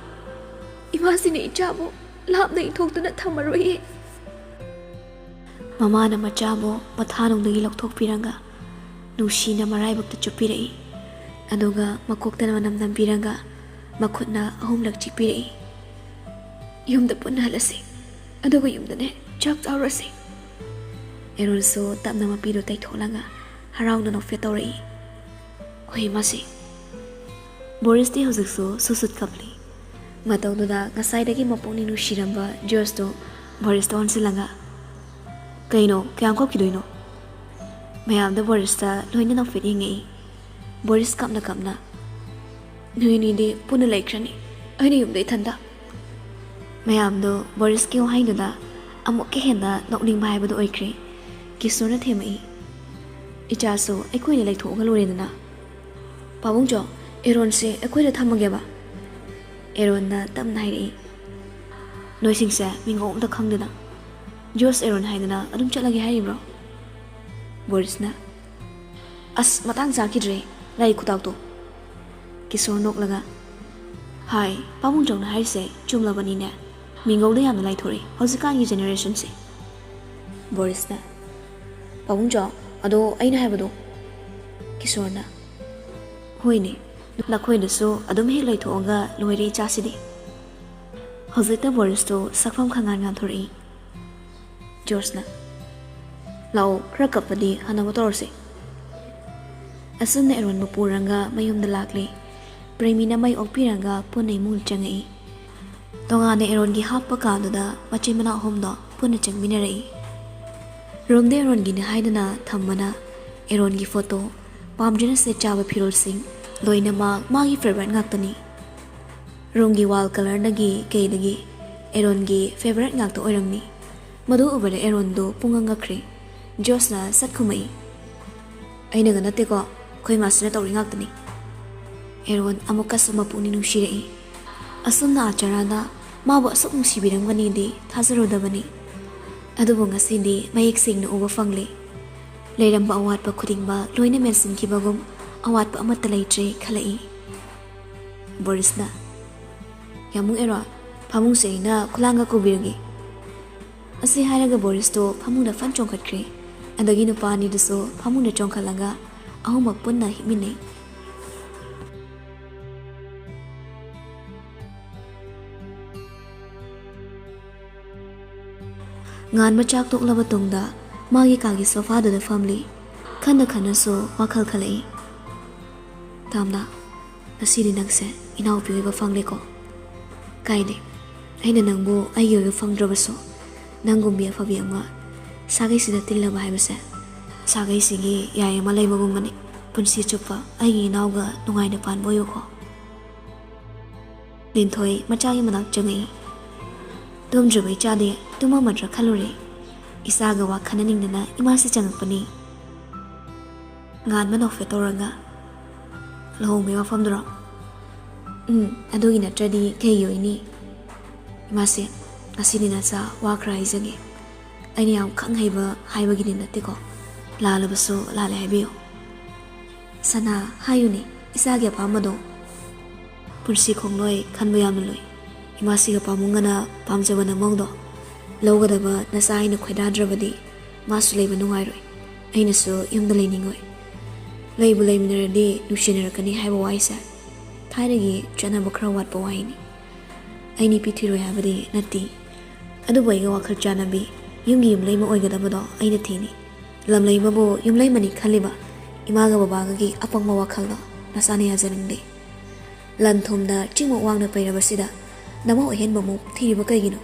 ꯏꯃꯥꯁꯤꯅ ꯏꯆꯥꯕꯨ ꯂꯥꯞꯅ ꯏꯊꯣꯛꯇꯨꯅ ꯊꯝꯃꯔꯣꯏꯌꯦ꯫" ꯃꯃꯥꯅ ꯃꯆꯥꯕꯨ ꯃꯊꯥꯅꯨꯡꯗꯒꯤ ꯂꯧꯊꯣꯛꯄꯤꯔꯒ ꯅꯨꯡꯁꯤꯅ ꯃꯔꯥꯏꯕꯛꯇ ꯆꯨꯞꯄꯤꯔꯛꯏ꯫ ꯑꯗꯨꯒ ꯃꯀꯣꯛꯇꯅ ꯃꯅꯝ ꯅꯝꯕꯤꯔꯒ ꯃꯈꯨꯠꯅ ꯑꯍꯨꯝꯂꯛ ꯆꯤꯛꯄꯤꯔꯛꯏ꯫ "ꯌꯨꯝꯗ ꯄꯨꯟꯅ ꯍꯜꯂꯁꯤ, ꯑꯗꯨꯒ ꯌꯨꯝꯗꯅꯦ ꯆꯥꯛ ꯆꯥꯔꯨꯔꯁꯤ꯫" ꯑꯦꯔꯣꯟꯁꯨ ꯇꯞꯅ ꯃꯄꯤꯗꯨ ꯇꯩꯊꯣꯛꯂꯒ ꯍꯔꯥꯎꯅ ꯅꯣꯛꯐꯦꯠ ꯇꯧꯔꯛꯏ꯫ "ꯍꯣꯏ, ꯏꯃꯥꯁꯤ꯫" ꯕꯣꯔꯤꯁꯇꯤ ꯍꯧꯖꯤꯛꯁꯨ ꯁꯨꯠ ꯁꯨꯠ ꯀꯞꯂꯤ꯫ ꯃꯇꯧꯗꯨꯗ ꯉꯁꯥꯏꯗꯒꯤ ꯃꯄꯨꯛꯅꯤꯡ ꯅꯨꯡꯁꯤꯔꯝꯕ ꯖꯣꯔꯖꯇꯨ ꯕꯣꯔꯤꯁꯇ ꯑꯣꯟꯁꯤꯜꯂꯒ, "ꯀꯩꯅꯣ, ꯀꯌꯥꯝ ꯀꯞꯈꯤꯗꯣꯏꯅꯣ?" ꯃꯌꯥꯝꯗ ꯕꯣꯔꯤꯁꯇ ꯂꯣꯏꯅ ꯅꯣꯛꯐꯦꯠ ꯌꯦꯡꯉꯛꯏ꯫ ꯕꯣꯔꯤꯁ ꯀꯞꯅ ꯀꯞꯅ, "ꯅꯣꯏ ꯑꯅꯤꯗꯤ ꯄꯨꯟꯅ ꯂꯩꯈ꯭ꯔꯅꯤ꯫ ꯑꯩꯅ ꯌꯨꯝꯗ ꯏꯊꯟꯗ꯫ ꯃꯌꯥꯝꯗꯣ ꯕꯣꯔꯤꯁꯀꯤ ꯋꯥꯍꯩꯗꯨꯗ ꯑꯃꯨꯛꯀ ꯍꯦꯟꯅ ꯅꯣꯛꯅꯤꯡꯕ ꯍꯥꯏꯕꯗꯨ ꯑꯣꯏꯈ꯭ꯔꯦ꯫ ꯀꯤꯁꯣꯔꯅ ꯊꯦꯝꯃꯛꯏ, "ꯏꯆꯥꯁꯨ ꯑꯩꯈꯣꯏꯗ ꯂꯩꯊꯣꯛꯑꯒ ꯂꯣꯏꯔꯦꯗꯅ꯫ ꯄꯥꯕꯨꯡꯆꯧ, ꯑꯦꯔꯣꯟꯁꯦ ꯑꯩꯈꯣꯏꯗ ꯊꯝꯃꯒꯦꯕ?" ꯑꯦꯔꯣꯟꯅ ꯇꯞꯅ ꯍꯥꯏꯔꯛꯏ, "ꯅꯣꯏꯁꯤꯡꯁꯦ ꯃꯤꯡꯒꯧ ꯑꯝꯇ ꯈꯪꯗꯅ꯫ ꯖꯣꯔꯖ ꯑꯦꯔꯣꯟ ꯍꯥꯏꯗꯅ ꯑꯗꯨꯝ ꯆꯠꯂꯒꯦ ꯍꯥꯏꯔꯤꯕ꯭ꯔꯣ?" ꯕꯣꯔꯤꯁꯅ, "ꯑꯁ, ꯃꯇꯥꯡ ꯆꯥꯈꯤꯗ꯭ꯔꯦ, ꯂꯥꯏ ꯈꯨꯇꯥꯛꯇꯣ!" ꯀꯤꯁꯣꯔ ꯅꯣꯛꯂꯒ, "ꯍꯥꯏ, ꯄꯥꯕꯨꯡꯆꯧꯅ ꯍꯥꯏꯔꯤꯁꯦ ꯆꯨꯝꯂꯕꯅꯤꯅꯦ꯫ ꯃꯤꯡꯒꯧꯗ ꯌꯥꯝꯅ ꯂꯥꯏꯊꯣꯔꯛꯏ ꯍꯧꯖꯤꯛꯀꯥꯟꯒꯤ ꯖꯦꯅꯦꯔꯦꯁꯟꯁꯦ꯫" ꯕꯣꯔꯤꯁꯅ, "ꯄꯥꯕꯨꯡꯆꯧ, ꯑꯗꯣ ꯑꯩꯅ ꯍꯥꯏꯕꯗꯣ?" ꯀꯤꯁꯣꯔꯅ, "ꯍꯣꯏꯅꯦ, ꯅꯈꯣꯏꯅꯁꯨ ꯑꯗꯨꯝ ꯍꯦꯛ ꯂꯩꯊꯣꯛꯑꯒ ꯂꯣꯏꯔꯦ ꯏꯆꯥꯁꯤꯗꯤ꯫" ꯍꯧꯖꯤꯛꯇ ꯕꯣꯔꯤꯁꯇꯣ ꯁꯛꯐꯝ ꯈꯪꯉꯥꯟ ꯉꯥꯟꯊꯣꯔꯛꯏ꯫ ꯖꯣꯔꯖꯅ, "ꯂꯥꯛꯑꯣ, ꯈꯔ ꯀꯞꯄꯗꯤ ꯍꯟꯅꯕ ꯇꯧꯔꯁꯦ꯫" ꯑꯁꯨꯝꯅ ꯑꯦꯔꯣꯟꯕꯨ ꯄꯨꯔꯒ ꯃꯌꯨꯝꯗ ꯂꯥꯛꯂꯦ꯫ ꯄ꯭ꯔꯦꯃꯤꯅ ꯃꯩ ꯑꯣꯛꯄꯤꯔꯒ ꯄꯨꯟꯅ ꯏꯃꯨꯡ ꯆꯪꯉꯛꯏ꯫ ꯇꯣꯉꯥꯟꯅ ꯑꯦꯔꯣꯟꯒꯤ ꯍꯥꯞꯄ ꯀꯥꯗꯨꯗ ꯃꯆꯤꯟ ꯃꯅꯥꯎ ꯑꯍꯨꯝꯗꯣ ꯄꯨꯟꯅ ꯆꯪꯃꯤꯟꯅꯔꯛꯏ꯫ ꯔꯨꯝꯗ ꯑꯦꯔꯣꯟꯒꯤꯅꯤ ꯍꯥꯏꯗꯨꯅ ꯊꯝꯕꯅ ꯑꯦꯔꯣꯟꯒꯤ ꯐꯣꯇꯣ, ꯄꯥꯝꯖꯅ ꯁꯦꯠ ꯆꯥꯕ ꯐꯤꯔꯣꯜꯁꯤꯡ, ꯂꯣꯏꯅꯃꯛ ꯃꯥꯒꯤ ꯐꯦꯚꯔꯥꯏꯠ ꯉꯥꯛꯇꯅꯤ꯫ ꯔꯨꯝꯒꯤ ꯋꯥꯜ ꯀꯂꯔꯗꯒꯤ ꯀꯩꯗꯒꯤ ꯑꯦꯔꯣꯟꯒꯤ ꯐꯦꯚꯔꯥꯏꯠ ꯉꯥꯛꯇ ꯑꯣꯏꯔꯝꯃꯤ꯫ ꯃꯗꯨ ꯎꯕꯗ ꯑꯦꯔꯣꯟꯗꯣ ꯄꯨꯡꯉꯛ ꯉꯛꯈ꯭ꯔꯦ꯫ ꯖꯣꯁꯅ ꯁꯠ ꯈꯨꯝꯃꯛꯏ, "ꯑꯩꯅꯒ ꯅꯠꯇꯦꯀꯣ, ꯑꯩꯈꯣꯏ ꯃꯥꯁꯤꯅ ꯇꯧꯔꯤ ꯉꯥꯛꯇꯅꯤ꯫" ꯑꯦꯔꯣꯟ ꯑꯃꯨꯛꯀꯁꯨ ꯃꯄꯨꯛꯅꯤꯡ ꯅꯨꯡꯁꯤꯔꯛꯏ꯫ ꯑꯁꯨꯝꯅ ꯑꯆꯔꯥꯅ ꯃꯥꯕꯨ ꯑꯁꯨꯛ ꯅꯨꯡꯁꯤꯕꯤꯔꯝꯒꯅꯤꯗꯤ ꯊꯥꯖꯔꯨꯗꯕꯅꯤ꯫ ꯑꯗꯨꯕꯨ ꯉꯁꯤꯗꯤ ꯃꯌꯦꯛ ꯁꯦꯡꯅ ꯎꯕ ꯐꯪꯂꯦ꯫ ꯂꯩꯔꯝꯕ ꯑꯋꯥꯠꯄ ꯈꯨꯗꯤꯡꯃꯛ ꯂꯣꯏꯅ ꯃꯦꯟꯁꯤꯟꯈꯤꯕꯒꯨꯝ ꯑꯋꯥꯠꯄ ꯑꯃꯠꯇ ꯂꯩꯇ꯭ꯔꯦ ꯈꯜꯂꯛꯏ꯫ ꯕꯣꯔꯤꯁꯅ, "ꯌꯥꯝꯕꯨꯡ ꯑꯦꯔꯣꯟ, ꯐꯃꯨꯡꯁꯦ ꯑꯩꯅ ꯈꯨꯂꯥꯡꯒ ꯀꯧꯕꯤꯔꯒꯦ꯫" ꯑꯁꯤ ꯍꯥꯏꯔꯒ ꯕꯣꯔꯤꯁꯇꯣ ꯐꯃꯨꯡꯗ ꯐꯟ ꯆꯣꯡꯈꯠꯈ꯭ꯔꯦ꯫ ꯑꯗꯒꯤ ꯅꯨꯄꯥ ꯑꯅꯤꯗꯨꯁꯨ ꯐꯃꯨꯡꯗ ꯆꯣꯡꯈꯠꯂꯒ ꯑꯍꯨꯝꯃꯛ ꯄꯨꯟꯅ ꯍꯤꯞꯃꯤꯟꯅꯩ꯫ ꯉꯥꯟꯕ ꯆꯥꯛ ꯇꯣꯛꯂꯕ ꯇꯨꯡꯗ ꯃꯥꯒꯤ ꯀꯥꯒꯤ ꯁꯣꯐꯥꯗꯨꯗ ꯐꯝꯂꯤ꯫ ꯈꯟꯅ ꯈꯟꯅꯁꯨ ꯋꯥꯈꯜ ꯈꯜꯂꯛꯏ꯫ "ꯇꯥꯝꯅ, ꯉꯁꯤꯗꯤ ꯅꯪꯁꯦ ꯏꯅꯥꯎꯄꯤ ꯑꯣꯏꯕ ꯐꯪꯂꯦꯀꯣ꯫ ꯀꯥꯏꯗꯦ, ꯑꯩꯅ ꯅꯪꯕꯨ ꯑꯩꯒꯤ ꯑꯣꯏꯕ ꯐꯪꯗ꯭ꯔꯕꯁꯨ, ꯅꯪꯒꯨꯝꯕꯤ ꯑꯐꯕꯤ ꯑꯃ ꯁꯥꯒꯩꯁꯤꯗ ꯇꯤꯜꯂꯕ ꯍꯥꯏꯕꯁꯦ ꯁꯥꯒꯩꯁꯤꯒꯤ ꯌꯥꯏ ꯑꯃ ꯂꯩꯕꯒꯨꯝꯕꯅꯤ꯫ ꯄꯨꯟꯁꯤ ꯆꯨꯞꯄ ꯑꯩꯒꯤ ꯏꯅꯥꯎꯒ ꯅꯨꯡꯉꯥꯏꯅ ꯄꯥꯟꯕ ꯑꯣꯏꯌꯨꯀꯣ꯫" ꯂꯤꯟꯊꯣꯏ ꯃꯆꯥꯒꯤ ꯃꯅꯥꯛ ꯆꯪꯉꯛꯏ꯫ ꯇꯨꯝꯗ꯭ꯔꯤꯕ ꯏꯆꯥꯗꯤ ꯇꯨꯝꯃꯝꯃꯗ꯭ꯔꯥ ꯈꯜꯂꯨꯔꯦ꯫ ꯏꯆꯥꯒ ꯋꯥ ꯈꯟꯅꯅꯤꯡꯗꯅ ꯏꯃꯥꯁꯤ ꯆꯪꯉꯛꯄꯅꯤ꯫ ꯉꯥꯟꯕ ꯅꯣꯛꯐꯦꯠ ꯇꯧꯔꯒ, "ꯂꯨꯍꯣꯡꯕꯒꯤ ꯋꯥꯐꯝꯗꯨꯔꯣ?" "ꯎꯝ, ꯑꯗꯨꯒꯤ ꯅꯠꯇ꯭ꯔꯗꯤ ꯀꯩꯒꯤ ꯑꯣꯏꯅꯤ? ꯏꯃꯥꯁꯦ, ꯉꯁꯤꯗꯤ ꯅꯆꯥ ꯋꯥ ꯈꯔ ꯍꯥꯏꯖꯒꯦ꯫ ꯑꯩꯅ ꯌꯥꯝ ꯈꯪ ꯍꯩꯕ ꯍꯥꯏꯕꯒꯤꯗꯤ ꯅꯠꯇꯦꯀꯣ꯫ ꯂꯥꯜꯂꯕꯁꯨ ꯂꯥꯜꯂꯦ ꯍꯥꯏꯕꯤꯌꯨ꯫" "ꯁꯅꯥ, ꯍꯥꯏꯌꯨꯅꯦ, ꯏꯆꯥꯒꯤ ꯑꯄꯥꯝꯕꯗꯣ꯫" "ꯄꯨꯟꯁꯤ ꯈꯣꯡꯂꯣꯏ ꯈꯟꯕ ꯌꯥꯝꯅ ꯂꯨꯏ꯫ ꯏꯃꯥꯁꯤꯒ ꯄꯥꯕꯨꯡꯒꯅ ꯄꯥꯝꯖꯕ ꯅꯃꯧꯗꯣ ꯂꯧꯒꯗꯕ ꯅꯆꯥ ꯑꯩꯅ ꯈꯣꯏꯗꯥꯗ꯭ꯔꯕꯗꯤ ꯃꯥꯁꯨ ꯂꯩꯕ ꯅꯨꯡꯉꯥꯏꯔꯣꯏ꯫ ꯑꯩꯅꯁꯨ ꯌꯨꯝꯗ ꯂꯩꯅꯤꯡꯉꯣꯏ꯫ ꯂꯩꯕꯨ ꯂꯩꯃꯤꯟꯅꯔꯗꯤ ꯅꯨꯡꯁꯤꯅꯔꯛꯀꯅꯤ ꯍꯥꯏꯕ ꯋꯥꯍꯩꯁꯦ ꯊꯥꯏꯅꯒꯤ ꯆꯠꯅꯕ ꯈꯔ ꯋꯥꯠꯄ ꯋꯥꯍꯩꯅꯤ꯫ ꯑꯩ ꯅꯨꯄꯤ ꯊꯤꯔꯣꯏ ꯍꯥꯏꯕꯗꯤ ꯅꯠꯇꯦ꯫ ꯑꯗꯨꯕꯨ ꯑꯩꯒ ꯋꯥꯈꯜ ꯆꯥꯟꯅꯕꯤ, ꯌꯨꯝꯒꯤ ꯌꯨꯝꯂꯩꯃ ꯑꯣꯏꯒꯗꯕꯗꯣ ꯑꯩꯅ ꯊꯤꯅꯤ꯫ ꯂꯝꯂꯩꯃꯕꯨ ꯌꯨꯝꯂꯩꯃꯅꯤ ꯈꯜꯂꯤꯕ ꯏꯃꯥꯒ ꯕꯕꯥꯒꯒꯤ ꯑꯄꯪꯕ ꯋꯥꯈꯜꯗꯣ ꯅꯆꯥꯅ ꯌꯥꯖꯅꯤꯡꯗꯦ꯫ ꯂꯟ ꯊꯨꯝꯗ ꯆꯤꯡꯃꯨꯛ ꯋꯥꯡꯅ ꯄꯩꯔꯕꯁꯤꯗ ꯅꯃꯧ ꯑꯍꯦꯟꯕꯃꯨꯛ ꯊꯤꯔꯤꯕ ꯀꯩꯒꯤꯅꯣ?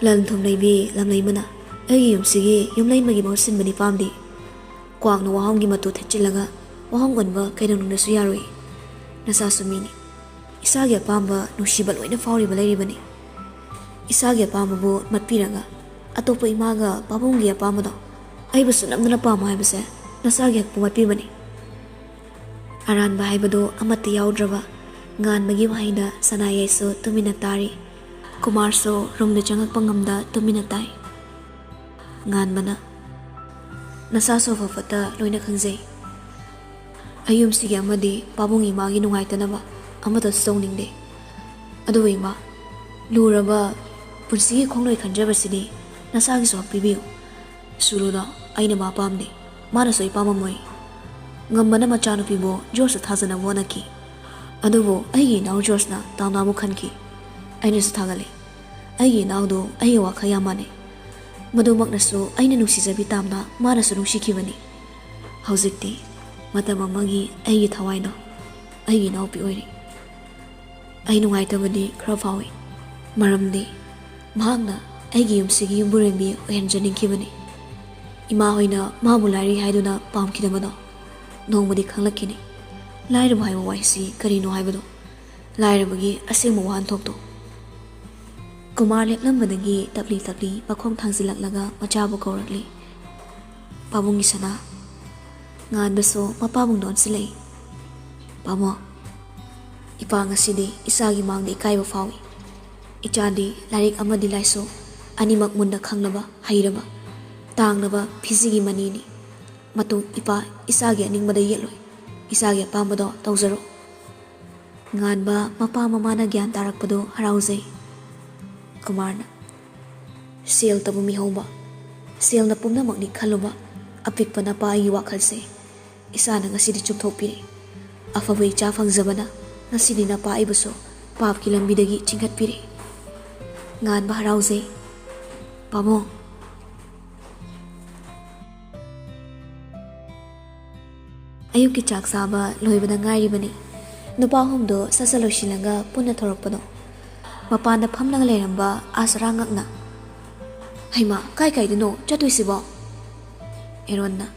ꯂꯟ ꯊꯨꯝ ꯂꯩꯕꯤ ꯂꯝꯂꯩꯃꯅ ꯑꯩꯒꯤ ꯌꯨꯝꯁꯤꯒꯤ ꯌꯨꯝꯂꯩꯃꯒꯤ ꯃꯍꯨꯠ ꯁꯤꯟꯕꯗꯤ ꯄꯥꯝꯗꯦ꯫ ꯀ꯭ꯋꯥꯛꯅ ꯋꯥꯍꯣꯡꯒꯤ ꯃꯇꯨ ꯊꯦꯠꯆꯤꯜꯂꯒ ꯋꯥꯍꯣꯡ ꯑꯣꯟꯕ ꯀꯩꯗꯧꯅꯨꯡꯗꯁꯨ ꯌꯥꯔꯣꯏ꯫ ꯅꯆꯥꯁꯨ ꯃꯤꯅꯤ꯫ ꯏꯆꯥꯒꯤ ꯑꯄꯥꯝꯕ ꯅꯨꯡꯁꯤꯕ ꯂꯣꯏꯅ ꯐꯥꯎꯔꯤꯕ ꯂꯩꯔꯤꯕꯅꯤ꯫ ꯏꯆꯥꯒꯤ ꯑꯄꯥꯝꯕꯕꯨ ꯃꯠꯄꯤꯔꯒ ꯑꯇꯣꯞꯄ ꯏꯃꯥꯒ ꯄꯥꯕꯨꯡꯒꯤ ꯑꯄꯥꯝꯕꯗꯣ ꯑꯩꯕꯨꯁꯨ ꯅꯝꯗꯅ ꯄꯥꯝꯃꯣ ꯍꯥꯏꯕꯁꯦ ꯅꯆꯥꯒꯤ ꯍꯛꯄꯨ ꯃꯠꯄꯤꯕꯅꯤ꯫" ꯑꯔꯥꯟꯕ ꯍꯥꯏꯕꯗꯨ ꯑꯃꯠꯇ ꯌꯥꯎꯗ꯭ꯔꯕ ꯉꯥꯟꯕꯒꯤ ꯋꯥꯍꯩꯗ ꯁꯅꯥꯌꯥꯏꯁꯨ ꯇꯨꯃꯤꯟꯅ ꯇꯥꯔꯤ꯫ ꯀꯨꯃꯥꯔꯁꯨ ꯔꯨꯝꯗ ꯆꯪꯉꯛꯄ ꯉꯝꯗ ꯇꯨꯃꯤꯟꯅ ꯇꯥꯏ꯫ ꯉꯥꯟꯕꯅ, "ꯅꯆꯥꯁꯨ ꯑꯐ ꯐꯠꯇ ꯂꯣꯏꯅ ꯈꯪꯖꯩ꯫ ꯑꯩ ꯌꯨꯝꯁꯤꯒꯤ ꯑꯃꯗꯤ ꯄꯥꯕꯨꯡ ꯏꯃꯥꯒꯤ ꯅꯨꯡꯉꯥꯏꯇꯅꯕ ꯑꯃꯠꯇꯁꯨ ꯇꯧꯅꯤꯡꯗꯦ꯫ ꯑꯗꯨꯕꯨ ꯏꯃꯥ, ꯂꯨꯔꯕ ꯄꯨꯟꯁꯤꯒꯤ ꯈꯣꯡꯂꯣꯏ ꯈꯟꯖꯕꯁꯤꯗꯤ ꯅꯆꯥꯒꯤꯁꯨ ꯍꯥꯞꯄꯤꯕꯤꯌꯨ꯫ ꯁꯨꯔꯨꯗꯣ ꯑꯩꯅ ꯃꯥ ꯄꯥꯝꯗꯦ꯫ ꯃꯥꯅꯁꯨ ꯑꯩ ꯄꯥꯝꯃꯝꯃꯣꯏ꯫" ꯉꯝꯕꯅ ꯃꯆꯥꯅꯨꯄꯤꯕꯨ ꯖꯣꯔꯖꯇ ꯊꯥꯖꯅꯕ ꯍꯣꯠꯅꯈꯤ꯫ ꯑꯗꯨꯕꯨ ꯑꯩꯒꯤ ꯏꯅꯥꯎ ꯖꯣꯔꯖꯅ ꯇꯥꯝꯅꯥꯕꯨ ꯈꯟꯈꯤ꯫ ꯑꯩꯅꯁꯨ ꯊꯥꯒꯠꯂꯤ꯫ ꯑꯩꯒꯤ ꯏꯅꯥꯎꯗꯨ ꯑꯩꯒ ꯋꯥꯈꯜ ꯌꯥꯝ ꯃꯥꯟꯅꯩ꯫ ꯃꯗꯨꯃꯛꯅꯁꯨ ꯑꯩꯅ ꯅꯨꯡꯁꯤꯖꯕꯤ ꯇꯥꯝꯅꯥ ꯃꯥꯅꯁꯨ ꯅꯨꯡꯁꯤꯈꯤꯕꯅꯤ꯫ ꯍꯧꯖꯤꯛꯇꯤ ꯃꯇꯝ ꯑꯃꯒꯤ ꯑꯩꯒꯤ ꯊꯋꯥꯏꯗꯣ ꯑꯩꯒꯤ ꯏꯅꯥꯎꯄꯤ ꯑꯣꯏꯔꯦ꯫ ꯑꯩ ꯅꯨꯡꯉꯥꯏꯇꯕꯗꯤ ꯈꯔ ꯐꯥꯎꯏ, ꯃꯔꯝꯗꯤ ꯃꯍꯥꯛꯅ ꯑꯩꯒꯤ ꯌꯨꯝꯁꯤꯒꯤ ꯌꯨꯝꯕꯨꯔꯦꯝꯕꯤ ꯑꯣꯏꯍꯟꯖꯅꯤꯡꯈꯤꯕꯅꯤ꯫ ꯏꯃꯥ ꯍꯣꯏꯅ ꯃꯥꯕꯨ ꯂꯥꯏꯔꯤ ꯍꯥꯏꯗꯨꯅ ꯄꯥꯝꯈꯤꯗꯕꯗꯣ ꯅꯣꯡꯃꯗꯤ ꯈꯪꯂꯛꯈꯤꯅꯤ꯫ ꯂꯥꯏꯔꯕ ꯍꯥꯏꯕ ꯋꯥꯍꯩꯁꯤ ꯀꯔꯤꯅꯣ ꯍꯥꯏꯕꯗꯣ꯫ ꯂꯥꯏꯔꯕꯒꯤ ꯑꯁꯦꯡꯕ ꯋꯥꯍꯟꯊꯣꯛꯇꯣ꯫ ꯀꯨꯃꯥꯔ ꯂꯦꯞꯂꯝꯕꯗꯒꯤ ꯇꯞꯂꯤ ꯇꯞꯂꯤ ꯃꯈꯣꯡ ꯊꯥꯡꯖꯤꯜꯂꯛꯂꯒ ꯃꯆꯥꯕꯨ ꯀꯧꯔꯛꯂꯤ꯫ "ꯄꯥꯕꯨꯡꯒꯤ ꯁꯅꯥ꯫" ꯉꯥꯟꯕꯁꯨ ꯃꯄꯥꯕꯨꯡꯗ ꯑꯣꯟꯁꯤꯜꯂꯛꯏ꯫ "ꯄꯥꯕꯨꯡ, ꯏꯄꯥ ꯉꯁꯤꯗꯤ ꯏꯆꯥꯒꯤ ꯃꯥꯡꯗ ꯏꯀꯥꯏꯕ ꯐꯥꯎꯏ꯫ ꯏꯆꯥꯗꯤ ꯂꯥꯏꯔꯤꯛ ꯑꯃꯗꯤ ꯂꯥꯏꯁꯨ ꯑꯅꯤꯃꯛ ꯃꯨꯟꯅ ꯈꯪꯂꯕ, ꯍꯩꯔꯕ, ꯇꯥꯡꯂꯕ ꯐꯤꯖꯤꯒꯤ ꯃꯅꯤꯅꯤ꯫ ꯃꯇꯨꯡ ꯏꯄꯥ ꯏꯆꯥꯒꯤ ꯑꯅꯤꯡꯕꯗ ꯌꯦꯠꯂꯣꯏ꯫ ꯏꯆꯥꯒꯤ ꯑꯄꯥꯝꯕꯗꯣ ꯇꯧꯖꯔꯣ꯫" ꯉꯥꯟꯕ ꯃꯄꯥ ꯃꯃꯥꯅ ꯒ꯭ꯌꯥꯟ ꯇꯥꯔꯛꯄꯗꯨ ꯍꯔꯥꯎꯖꯩ꯫ ꯀꯨꯃꯥꯔꯅ, "ꯁꯦꯜꯇꯕꯨ ꯃꯤꯍꯧꯕ, ꯁꯦꯜꯅ ꯄꯨꯝꯅꯃꯛꯅꯤ ꯈꯜꯂꯨꯕ ꯑꯄꯤꯛꯄ ꯅꯄꯥ ꯑꯩꯒꯤ ꯋꯥꯈꯜꯁꯦ ꯏꯁꯥꯅ ꯉꯁꯤꯗꯤ ꯆꯨꯝꯊꯣꯛꯄꯤꯔꯦ꯫ ꯑꯐꯕ ꯏꯆꯥ ꯐꯪꯖꯕꯅ ꯉꯁꯤꯗꯤ ꯅꯄꯥ ꯑꯩꯕꯨꯁꯨ ꯄꯥꯞꯀꯤ ꯂꯝꯕꯤꯗꯒꯤ ꯆꯤꯡꯈꯠꯄꯤꯔꯦ꯫" ꯉꯥꯟꯕ ꯍꯔꯥꯎꯖꯩ꯫ "ꯄꯥꯕꯨꯡ꯫" ꯑꯌꯨꯛꯀꯤ ꯆꯥꯛ ꯆꯥꯕ ꯂꯣꯏꯕꯗ ꯉꯥꯏꯔꯤꯕꯅꯤ꯫ ꯅꯨꯄꯥ ꯑꯍꯨꯝꯗꯣ ꯁꯠ ꯁꯠ ꯂꯣꯏꯁꯤꯜꯂꯒ ꯄꯨꯟꯅ ꯊꯣꯔꯛꯄꯗꯣ꯫ ꯃꯄꯥꯟꯗ ꯐꯝꯂꯒ ꯂꯩꯔꯝꯕ ꯑꯥꯁꯔꯥ ꯉꯛꯅ, "ꯍꯩꯃꯥ, ꯀꯥꯏ ꯀꯥꯏꯗꯅꯣ ꯆꯠꯇꯣꯏꯁꯤꯕꯣ?" ꯑꯦꯔꯣꯟꯅ,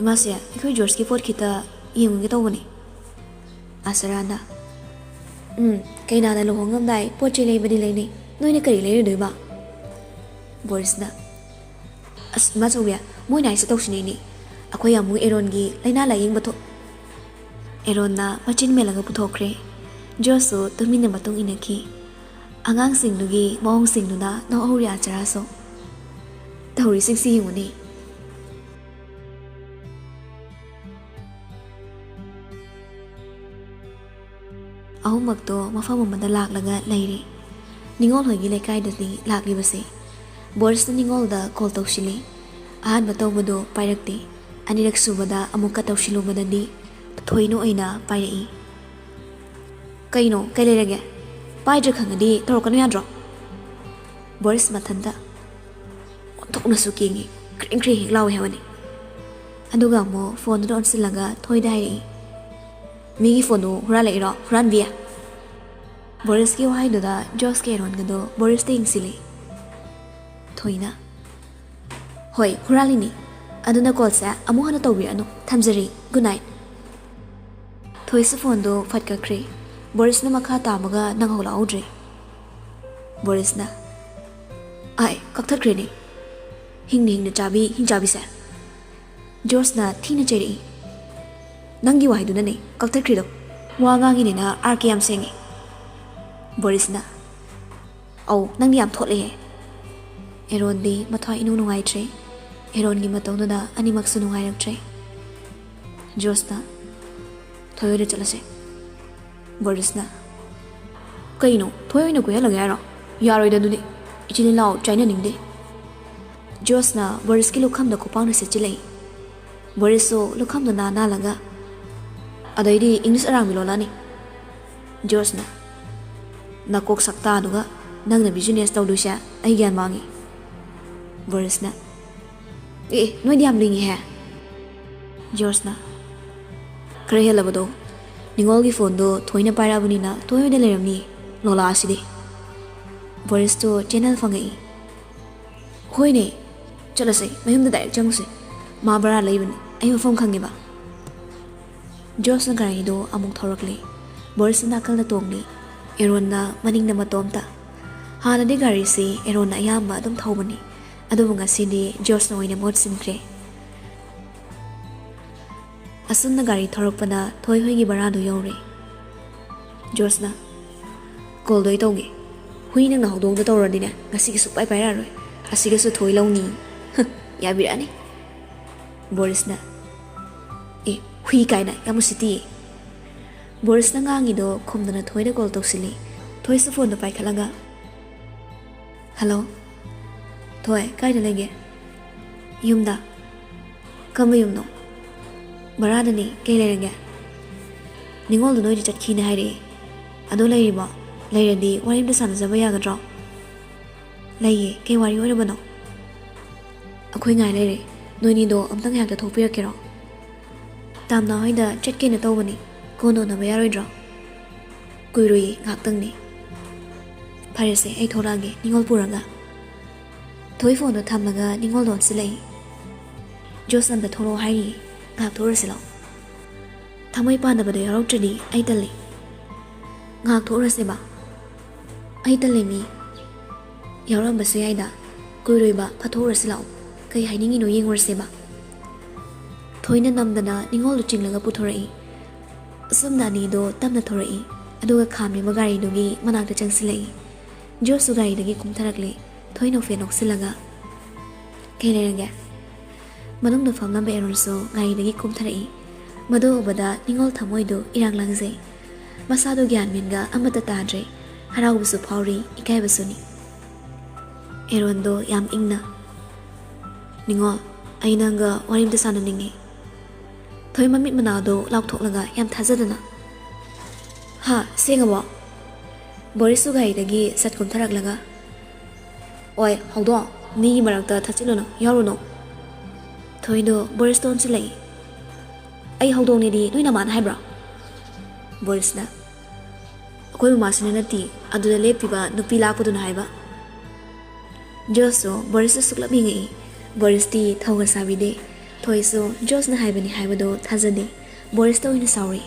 "ꯏꯃꯥꯁꯦ, ꯑꯩꯈꯣꯏ ꯖꯣꯔꯖꯀꯤ ꯄꯣꯠ ꯈꯤꯇ ꯌꯦꯡꯉꯨꯒꯦ ꯇꯧꯕꯅꯤ꯫" ꯑꯥꯁꯔꯥꯅ, "ꯎꯝ, ꯀꯩꯅꯥꯅ ꯂꯨꯍꯣꯡꯉꯝꯗꯥꯏ ꯄꯣꯠ ꯆꯩ ꯂꯩꯕꯗꯤ ꯂꯩꯅꯩ꯫ ꯅꯣꯏꯅ ꯀꯔꯤ ꯂꯩꯔꯨꯗꯣꯏꯕ?" ꯕꯣꯔꯤꯁꯅ, "ꯑꯁ, ꯏꯃꯥꯆꯧꯕꯤ, ꯃꯣꯏꯅ ꯍꯥꯏꯁꯦ ꯇꯧꯁꯤꯅꯦ ꯏꯅꯦ꯫ ꯑꯩꯈꯣꯏ ꯑꯃꯨꯛ ꯑꯦꯔꯣꯟꯒꯤ ꯂꯥꯏꯅꯥ ꯂꯥꯌꯦꯡꯕ ꯊꯣꯛ-" ꯑꯦꯔꯣꯟꯅ ꯃꯆꯤꯟ ꯃꯦꯜꯂꯒ ꯄꯨꯊꯣꯛꯈ꯭ꯔꯦ꯫ ꯖꯣꯁꯁꯨ ꯇꯨꯃꯤꯟꯅ ꯃꯇꯨꯡ ꯏꯟꯅꯈꯤ꯫ ꯑꯉꯥꯡꯁꯤꯡꯗꯨꯒꯤ ꯃꯑꯣꯡꯁꯤꯡꯗꯨꯅ ꯅꯣꯛꯍꯧꯔꯤ ꯑꯥꯆꯥꯔꯥꯁꯨ꯫ ꯇꯧꯔꯤꯁꯤꯡꯁꯤ ꯌꯦꯡꯉꯨꯅꯦ꯫ ꯑꯍꯨꯝꯃꯛꯇꯣ ꯃꯐꯝ ꯑꯃꯗ ꯂꯥꯛꯂꯒ ꯂꯩꯔꯦ꯫ ꯅꯤꯉꯣꯜ ꯍꯣꯏꯒꯤ ꯂꯩꯀꯥꯏꯗꯅꯤ ꯂꯥꯛꯂꯤꯕꯁꯦ꯫ ꯕꯣꯔꯤꯁꯅ ꯅꯤꯉꯣꯜꯗ ꯀꯣꯜ ꯇꯧꯁꯤꯜꯂꯤ꯫ ꯑꯍꯥꯟꯕ ꯇꯧꯕꯗꯣ ꯄꯥꯏꯔꯛꯇꯦ꯫ ꯑꯅꯤꯔꯛ ꯁꯨꯕꯗ ꯑꯃꯨꯛꯀ ꯇꯧꯁꯤꯜꯂꯨꯕꯗꯗꯤ ꯊꯣꯏꯅ ꯑꯣꯏꯅ ꯄꯥꯏꯔꯛꯏ꯫ "ꯀꯩꯅꯣ, ꯀꯩ ꯂꯩꯔꯒꯦ? ꯄꯥꯏꯗ꯭ꯔꯦ ꯈꯪꯉꯗꯤ ꯇꯧꯔꯛꯀꯅꯨ ꯌꯥꯗ꯭ꯔꯣ?" ꯕꯣꯔꯤꯁ ꯃꯊꯟꯇ ꯑꯣꯟꯊꯣꯛꯅꯁꯨ ꯀꯦꯡꯉꯤ, ꯀ꯭ꯔꯤꯡ ꯀ꯭ꯔꯤꯡ ꯍꯦꯛ ꯂꯥꯎꯏ ꯍꯥꯏꯕꯅꯤ꯫ ꯑꯗꯨꯒ ꯑꯃꯨꯛ ꯐꯣꯟꯗꯨꯗ ꯑꯣꯟꯁꯤꯜꯂꯒ ꯊꯣꯏꯗ ꯍꯥꯏꯔꯛꯏ, "ꯃꯤꯒꯤ ꯐꯣꯟꯗꯨ ꯍꯨꯔꯥꯜꯂꯛꯏꯔꯣ, ꯍꯨꯔꯥꯟꯕꯤ?" ꯕꯣꯔꯤꯁꯀꯤ ꯋꯥꯍꯩꯗꯨꯗ ꯖꯣꯁꯀꯤ ꯑꯦꯔꯣꯟꯒꯗꯣ ꯕꯣꯔꯤꯁꯇ ꯌꯦꯡꯁꯤꯜꯂꯤ꯫ ꯊꯣꯏꯅ, "ꯍꯣꯏ, ꯍꯨꯔꯥꯜꯂꯤꯅꯤ꯫ ꯑꯗꯨꯅ ꯀꯣꯜꯁꯦ ꯑꯃꯨꯛ ꯍꯟꯅ ꯇꯧꯕꯤꯔꯛꯑꯅꯨ꯫ ꯊꯝꯖꯔꯤ꯫ Good night." ꯊꯣꯏꯁꯨ ꯐꯣꯟꯗꯣ ꯐꯠ ꯀꯛꯈ꯭ꯔꯦ꯫ ꯕꯣꯔꯤꯁꯅ ꯃꯈꯥ ꯇꯥꯕꯒ ꯅꯪꯍꯧ ꯂꯥꯛꯍꯧꯗ꯭ꯔꯦ꯫ ꯕꯣꯔꯤꯁꯅ, "ꯑꯥꯏ, ꯀꯛꯊꯠꯈ꯭ꯔꯦꯅꯦ꯫ ꯍꯤꯡꯅ ꯍꯤꯡꯅ ꯆꯥꯕꯤ ꯍꯤꯡꯆꯥꯕꯤꯁꯦ꯫" ꯖꯣꯔꯖꯅ ꯊꯤꯅ ꯆꯩꯔꯛꯏ꯫ "ꯅꯪꯒꯤ ꯋꯥꯍꯩꯗꯨꯅꯅꯦ ꯀꯛꯊꯠꯈ꯭ꯔꯤꯗꯣ꯫ ꯋꯥ ꯉꯥꯡꯉꯤꯅꯦꯅ ꯑꯥꯔ ꯀꯦ ꯌꯥꯝ ꯁꯦꯡꯉꯦ꯫" ꯕꯣꯔꯤꯁꯅ, "ꯑꯧ, ꯅꯪꯗꯤ ꯌꯥꯝ ꯊꯣꯠꯂꯦꯍꯦ꯫" ꯑꯦꯔꯣꯟꯗꯤ ꯃꯊ꯭ꯋꯥꯏ ꯏꯅꯨꯡ ꯅꯨꯡꯉꯥꯏꯇ꯭ꯔꯦ꯫ ꯑꯦꯔꯣꯟꯒꯤ ꯃꯇꯧꯗꯨꯗ ꯑꯅꯤꯃꯛꯁꯨ ꯅꯨꯡꯉꯥꯏꯔꯛꯇ꯭ꯔꯦ꯫ ꯖꯣꯔꯖꯅ, "ꯊꯣꯏ ꯍꯣꯏꯗ ꯆꯠꯂꯁꯦ꯫" ꯕꯣꯔꯤꯁꯅ, "ꯀꯩꯅꯣ, ꯊꯣꯏ ꯑꯣꯏꯅ ꯀꯣꯏꯍꯜꯂꯒꯦ ꯍꯥꯏꯔꯣ? ꯌꯥꯔꯣꯏꯗ ꯑꯗꯨꯗꯤ꯫ ꯏꯆꯤꯜ ꯏꯅꯥꯎ ꯆꯥꯏꯅꯅꯤꯡꯗꯦ꯫" ꯖꯣꯔꯖꯅ ꯕꯣꯔꯤꯁꯀꯤ ꯂꯨꯈꯝꯗ ꯈꯨꯄꯥꯛꯅ ꯁꯦꯠꯆꯤꯜꯂꯛꯏ꯫ ꯕꯣꯔꯤꯁꯁꯨ ꯂꯨꯈꯝꯗꯨ ꯅꯥ ꯅꯥꯜꯂꯒ, "ꯑꯗꯩꯗꯤ ꯏꯪꯂꯤꯁ ꯑꯔꯥꯡꯕꯤ ꯂꯣꯜꯂꯛꯑꯅꯤ꯫" ꯖꯣꯔꯖꯅ, "ꯅꯀꯣꯛ ꯁꯛꯇꯥꯗꯨꯒ ꯅꯪꯅ ꯕꯤꯖꯤꯅꯦꯁ ꯇꯧꯗꯣꯏꯁꯦ ꯑꯩ ꯒ꯭ꯌꯥꯟ ꯃꯥꯡꯉꯤ꯫" ꯕꯣꯔꯤꯁꯅ, "ꯑꯦ, ꯅꯣꯏꯗꯤ ꯌꯥꯝ ꯂꯤꯡꯉꯤꯍꯦ꯫" ꯖꯣꯔꯖꯅ, "ꯈꯔ ꯍꯦꯜꯂꯕꯗꯣ, ꯅꯤꯉꯣꯜꯒꯤ ꯐꯣꯟꯗꯣ ꯊꯣꯏꯅ ꯄꯥꯏꯔꯛꯑꯕꯅꯤꯅ ꯊꯣꯏ ꯍꯣꯏꯗ ꯂꯩꯔꯝꯅꯤ ꯂꯣꯂꯥ ꯑꯁꯤꯗꯤ꯫" ꯕꯣꯔꯤꯁꯇꯣ ꯆꯦꯅꯦꯜ ꯐꯪꯉꯛꯏ꯫ "ꯍꯣꯏꯅꯦ, ꯆꯠꯂꯁꯦ, ꯃꯌꯨꯝꯗ ꯗꯥꯏꯔꯦꯛ ꯆꯪꯉꯨꯁꯦ꯫ ꯃꯥ ꯕꯔꯥ ꯂꯩꯕꯅꯤ, ꯑꯩ ꯃꯐꯝ ꯈꯪꯉꯦꯕ꯫" ꯖꯣꯔꯖꯅ ꯒꯥꯔꯤꯗꯣ ꯑꯃꯨꯛ ꯊꯧꯔꯛꯂꯦ꯫ ꯕꯣꯔꯤꯁꯅ ꯅꯥꯀꯜꯗ ꯇꯣꯡꯂꯤ꯫ ꯑꯦꯔꯣꯟꯅ ꯃꯅꯤꯡꯗ ꯃꯇꯣꯝꯇ꯫ ꯍꯥꯟꯅꯗꯤ ꯒꯥꯔꯤꯁꯤ ꯑꯦꯔꯣꯟꯅ ꯑꯌꯥꯝꯕ ꯑꯗꯨꯝ ꯊꯧꯕꯅꯤ, ꯑꯗꯨꯕꯨ ꯉꯁꯤꯗꯤ ꯖꯣꯔꯖꯅ ꯑꯣꯏꯅ ꯃꯍꯨꯠ ꯁꯤꯟꯈ꯭ꯔꯦ꯫ ꯑꯁꯨꯝꯅ ꯒꯥꯔꯤ ꯊꯧꯔꯛꯄꯗ ꯊꯣꯏ ꯍꯣꯏꯒꯤ ꯕꯔꯥꯗꯨ ꯌꯧꯔꯦ꯫ ꯖꯣꯔꯖꯅ, "ꯀꯣꯜꯗꯣ ꯑꯩ ꯇꯧꯒꯦ꯫ ꯍꯨꯏ ꯅꯪꯅ ꯍꯧꯗꯣꯡꯗ ꯇꯧꯔꯗꯤꯅꯦ, ꯉꯁꯤꯒꯤ ꯁꯨꯛꯄꯥꯏ ꯄꯥꯏꯔꯛꯑꯔꯣꯏ꯫ ꯑꯁꯤꯒꯁꯨ ꯊꯣꯏ ꯂꯧꯅꯤ꯫" "ꯍ, ꯌꯥꯕꯤꯔꯛꯑꯅꯤ꯫" ꯕꯣꯔꯤꯁꯅ, "ꯑꯦ, ꯍꯨꯏ ꯀꯥꯏꯅ, ꯌꯥꯝ ꯎꯁꯤꯠꯇꯤꯌꯦ꯫" ꯕꯣꯔꯤꯁꯅ ꯉꯥꯡꯉꯤꯗꯣ ꯈꯨꯝꯗꯅ ꯊꯣꯏꯗ ꯀꯣꯜ ꯇꯧꯁꯤꯜꯂꯤ꯫ ꯊꯣꯏꯁꯨ ꯐꯣꯟꯗꯣ ꯄꯥꯏꯈꯠꯂꯒ, "ꯍꯜꯂꯣ, ꯊꯣꯏ, ꯀꯥꯏꯗ ꯂꯩꯒꯦ?" "ꯌꯨꯝꯗ꯫" "ꯀꯔꯝꯕ ꯌꯨꯝꯅꯣ?" "ꯕꯔꯥꯗꯅꯤ, ꯀꯩ ꯂꯩꯔꯒꯦ?" "ꯅꯤꯉꯣꯜꯗꯣ ꯅꯣꯏꯗ ꯆꯠꯈꯤꯅ ꯍꯥꯏꯔꯛꯑꯦ꯫ ꯑꯗꯣ ꯂꯩꯔꯤꯕꯣ? ꯂꯩꯔꯗꯤ ꯋꯥꯔꯤ ꯑꯝꯇ ꯁꯥꯟꯅꯖꯕ ꯌꯥꯒꯗ꯭ꯔꯣ?" "ꯂꯩꯌꯦ, ꯀꯩ ꯋꯥꯔꯤ ꯑꯣꯏꯔꯕꯅꯣ?" "ꯑꯩꯈꯣꯏ ꯉꯥꯏ ꯂꯩꯔꯦ, ꯅꯣꯏꯅꯤꯗꯣ ꯑꯝꯇ ꯉꯥꯏꯍꯥꯛꯇ ꯊꯣꯛꯄꯤꯔꯛꯀꯦꯔꯣ? ꯇꯥꯝꯅꯥ ꯍꯣꯏꯗ ꯆꯠꯀꯦꯅ ꯇꯧꯕꯅꯤ, ꯀꯣꯟꯅ ꯎꯅꯕ ꯌꯥꯔꯣꯏꯗ꯭ꯔꯣ?" "ꯀꯨꯏꯔꯣꯏꯌꯦ, ꯉꯥꯏꯍꯥꯛꯇꯪꯅꯤ꯫" "ꯐꯔꯦꯁꯦ, ꯑꯩ ꯊꯣꯛꯂꯛꯑꯒꯦ, ꯅꯤꯉꯣꯜ ꯄꯨꯔꯒ꯫" ꯊꯣꯏ ꯐꯣꯟꯗꯣ ꯊꯝꯃꯒ ꯅꯤꯉꯣꯜꯗꯣ ꯑꯣꯟꯁꯤꯜꯂꯛꯏ꯫ "ꯖꯣꯁ ꯑꯝꯇ ꯊꯣꯛꯂꯛꯑꯣ ꯍꯥꯏꯔꯤꯌꯦ, ꯉꯥꯏꯍꯥꯛ ꯊꯣꯛꯎꯔꯁꯤ ꯂꯥꯛꯑꯣ꯫ ꯊꯃꯣꯏ ꯄꯥꯟꯗꯕꯗꯣ ꯌꯥꯎꯔꯛꯇ꯭ꯔꯗꯤ ꯑꯩ ꯇꯜꯂꯤ꯫" ꯉꯥꯏꯍꯥꯛ ꯊꯣꯛꯎꯔꯁꯦꯕ꯫ ꯑꯩ ꯇꯜꯂꯦ ꯃꯤ꯫ ꯌꯥꯎꯔꯝꯕꯁꯨ ꯌꯥꯏꯗ꯫ ꯀꯨꯏꯔꯣꯏꯕ, ꯐꯠꯊꯣꯛꯎꯔꯁꯤ ꯂꯥꯛꯑꯣ꯫ ꯀꯩ ꯍꯥꯏꯅꯤꯡꯉꯤꯅꯣ ꯌꯦꯡꯉꯨꯔꯁꯦꯕ꯫ ꯊꯣꯏꯅ ꯅꯝꯗꯅ ꯅꯤꯉꯣꯜꯗꯨ ꯆꯤꯡꯂꯒ ꯄꯨꯊꯣꯔꯛꯏ꯫ ꯑꯁꯨꯝꯅ ꯑꯅꯤꯗꯣ ꯇꯞꯅ ꯊꯣꯔꯛꯏ꯫ ꯑꯗꯨꯒ ꯈꯥꯝꯂꯤꯕ ꯒꯥꯔꯤꯗꯨꯒꯤ ꯃꯅꯥꯛꯇ ꯆꯪꯁꯤꯜꯂꯛꯏ꯫ ꯖꯣꯁꯁꯨ ꯒꯥꯔꯤꯗꯒꯤ ꯀꯨꯝꯊꯔꯛꯂꯦ꯫ ꯊꯣꯏ ꯅꯣꯛꯐꯦꯠ ꯅꯣꯛꯁꯤꯜꯂꯒ, "ꯀꯩ ꯂꯩꯔꯒꯦ?" ꯃꯅꯨꯡꯗ ꯐꯝꯂꯝꯕ ꯑꯦꯔꯣꯟꯁꯨ ꯒꯥꯔꯤꯗꯒꯤ ꯀꯨꯝꯊꯔꯛꯏ꯫ ꯃꯗꯨ ꯎꯕꯗ ꯅꯤꯉꯣꯜ ꯊꯃꯣꯏꯗꯨ ꯏꯔꯥꯡ ꯂꯥꯡꯖꯩ꯫ ꯃꯁꯥꯗꯨ ꯒ꯭ꯌꯥꯟ ꯃꯦꯟꯒ ꯑꯃꯠꯇ ꯇꯥꯗ꯭ꯔꯦ꯫ ꯍꯔꯥꯎꯕꯁꯨ ꯐꯥꯎꯔꯤ, ꯏꯀꯥꯏꯕꯁꯨꯅꯤ꯫ ꯑꯦꯔꯣꯟꯗꯣ ꯌꯥꯝ ꯏꯪꯅ, "ꯅꯤꯉꯣꯜ, ꯑꯩ ꯅꯪꯒ ꯋꯥꯔꯤ ꯑꯝꯇ ꯁꯥꯟꯅꯅꯤꯡꯉꯤ꯫" ꯊꯣꯏ ꯃꯃꯤꯠ ꯃꯅꯥꯗꯣ ꯂꯥꯎꯊꯣꯛꯂꯒ ꯌꯥꯝ ꯊꯥꯖꯗꯅ, "ꯍꯥ, ꯁꯦꯡꯉꯕꯣ?" ꯕꯣꯔꯤꯁꯁꯨ ꯒꯥꯔꯤꯗꯒꯤ ꯁꯠ ꯀꯨꯝꯊꯔꯛꯂꯒ, "ꯑꯣꯏ, ꯍꯧꯗꯣꯡ, ꯃꯤꯒꯤ ꯃꯔꯛꯇ ꯊꯠꯆꯤꯜꯂꯨꯅꯨ, ꯌꯥꯎꯔꯨꯅꯨ꯫" ꯊꯣꯏꯗꯣ ꯕꯣꯔꯤꯁꯇ ꯑꯣꯟꯁꯤꯜꯂꯛꯏ꯫ "ꯑꯩ ꯍꯧꯗꯣꯡꯅꯦꯗꯤ ꯅꯣꯏ ꯅꯃꯥꯅ ꯍꯥꯏꯕ꯭ꯔꯣ?" ꯕꯣꯔꯤꯁꯅ, "ꯑꯩꯈꯣꯏ ꯃꯃꯥꯁꯤꯅ ꯅꯠꯇꯦ, ꯑꯗꯨꯗ ꯂꯦꯞꯄꯤꯕ ꯅꯨꯄꯤ ꯂꯥꯛꯄꯗꯨꯅ ꯍꯥꯏꯕ꯫" ꯖꯣꯁꯁꯨ ꯕꯣꯔꯤꯁꯇ ꯁꯨꯛꯂꯞ ꯌꯦꯡꯉꯛꯏ꯫ ꯕꯣꯔꯤꯁꯇꯤ ꯊꯧꯒ ꯁꯥꯕꯤꯗꯦ꯫ ꯊꯣꯏꯁꯨ ꯖꯣꯁꯅ ꯍꯥꯏꯕꯅꯤ ꯍꯥꯏꯕꯗꯨ ꯊꯥꯖꯗꯦ꯫ ꯕꯣꯔꯤꯁꯇ ꯑꯣꯏꯅ ꯁꯥꯎꯔꯤ꯫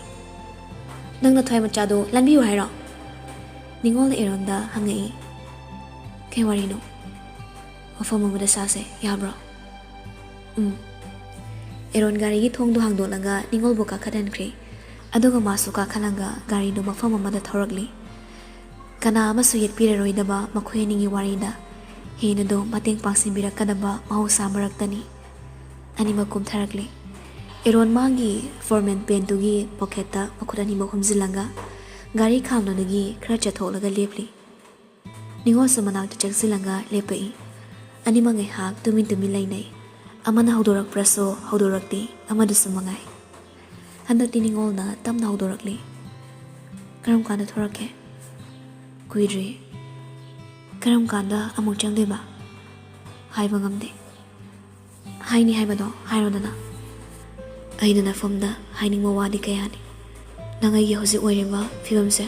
"ꯅꯪ ꯅꯊ꯭ꯋꯥꯏ ꯃꯆꯥꯗꯣ ꯂꯥꯟꯕꯤꯌꯨ ꯍꯥꯏꯔꯣ?" ꯅꯤꯉꯣꯜꯅ ꯑꯦꯔꯣꯟꯗ ꯍꯪꯉꯛꯏ꯫ "ꯀꯩ ꯋꯥꯔꯤꯅꯣ?" "ꯃꯐꯝ ꯑꯃꯗ ꯁꯥꯁꯦ, ꯌꯥꯕ꯭ꯔꯣ?" "ꯎꯝ꯫" ꯑꯦꯔꯣꯟ ꯒꯥꯔꯤꯒꯤ ꯊꯣꯡꯗꯣ ꯍꯥꯡꯗꯣꯛꯂꯒ ꯅꯤꯉꯣꯜꯕꯨ ꯀꯥꯈꯠꯍꯟꯈ꯭ꯔꯦ꯫ ꯑꯗꯨꯒ ꯃꯥꯁꯨ ꯀꯥꯈꯠꯂꯒ ꯒꯥꯔꯤꯗꯨ ꯃꯐꯝ ꯑꯃꯗ ꯊꯧꯔꯛꯂꯤ꯫ ꯀꯅꯥ ꯑꯃꯁꯨ ꯌꯦꯠꯄꯤꯔꯔꯣꯏꯗꯕ ꯃꯈꯣꯏ ꯑꯅꯤꯒꯤ ꯋꯥꯔꯤꯗ ꯍꯦꯟꯅꯗꯨ ꯃꯇꯦꯡ ꯄꯥꯡꯁꯤꯟꯕꯤꯔꯛꯀꯗꯕ ꯃꯍꯧꯁꯥ ꯃꯔꯛꯇꯅꯤ꯫ ꯑꯅꯤꯃꯛ ꯀꯨꯝꯊꯔꯛꯂꯤ꯫ ꯑꯦꯔꯣꯟ ꯃꯥꯒꯤ ꯐꯣꯔꯃꯦꯟ ꯄꯦꯟꯇꯨꯒꯤ ꯄꯣꯀꯦꯠꯇ ꯃꯈꯨꯠ ꯑꯅꯤꯃꯛ ꯍꯨꯝꯖꯤꯜꯂꯒ ꯒꯥꯔꯤ ꯈꯥꯝꯂꯗꯒꯤ ꯈꯔ ꯆꯠꯊꯣꯛꯂꯒ ꯂꯦꯞꯂꯤ꯫ ꯅꯤꯉꯣꯜꯁꯨ ꯃꯅꯥꯛꯇ ꯆꯪꯁꯤꯜꯂꯒ ꯂꯦꯞꯄꯛꯏ꯫ ꯑꯅꯤꯃꯛ ꯉꯥꯏꯍꯥꯛ ꯇꯨꯃꯤꯟ ꯇꯨꯃꯤꯟ ꯂꯩꯅꯩ꯫ ꯑꯃꯅ ꯍꯧꯗꯣꯔꯛꯄ꯭ꯔꯁꯨ ꯍꯧꯗꯣꯔꯛꯇꯦ, ꯑꯃꯗꯨꯁꯨ ꯃꯉꯥꯏ꯫ ꯍꯟꯗꯛꯇꯤ ꯅꯤꯉꯣꯜꯅ ꯇꯞꯅ ꯍꯧꯗꯣꯔꯛꯂꯤ꯫ "ꯀꯔꯝ ꯀꯥꯟꯗ ꯊꯣꯔꯛꯀꯦ?" "ꯀꯨꯏꯗ꯭ꯔꯤ꯫" "ꯀꯔꯝ ꯀꯥꯟꯗ ꯑꯃꯨꯛ ꯆꯪꯗꯣꯏꯕ?" "ꯍꯥꯏꯕ ꯉꯝꯗꯦ꯫" "ꯍꯥꯏꯅꯤ ꯍꯥꯏꯕꯗꯣ ꯍꯥꯏꯔꯣꯗꯅ꯫" "ꯑꯩꯅ ꯅꯐꯝꯗ ꯍꯥꯏꯅꯤꯡꯕ ꯋꯥꯗꯤ ꯀꯌꯥꯅꯤ꯫ ꯅꯪ ꯑꯩꯒꯤ ꯍꯧꯖꯤꯛ ꯑꯣꯏꯔꯤꯕ ꯐꯤꯕꯝꯁꯦ,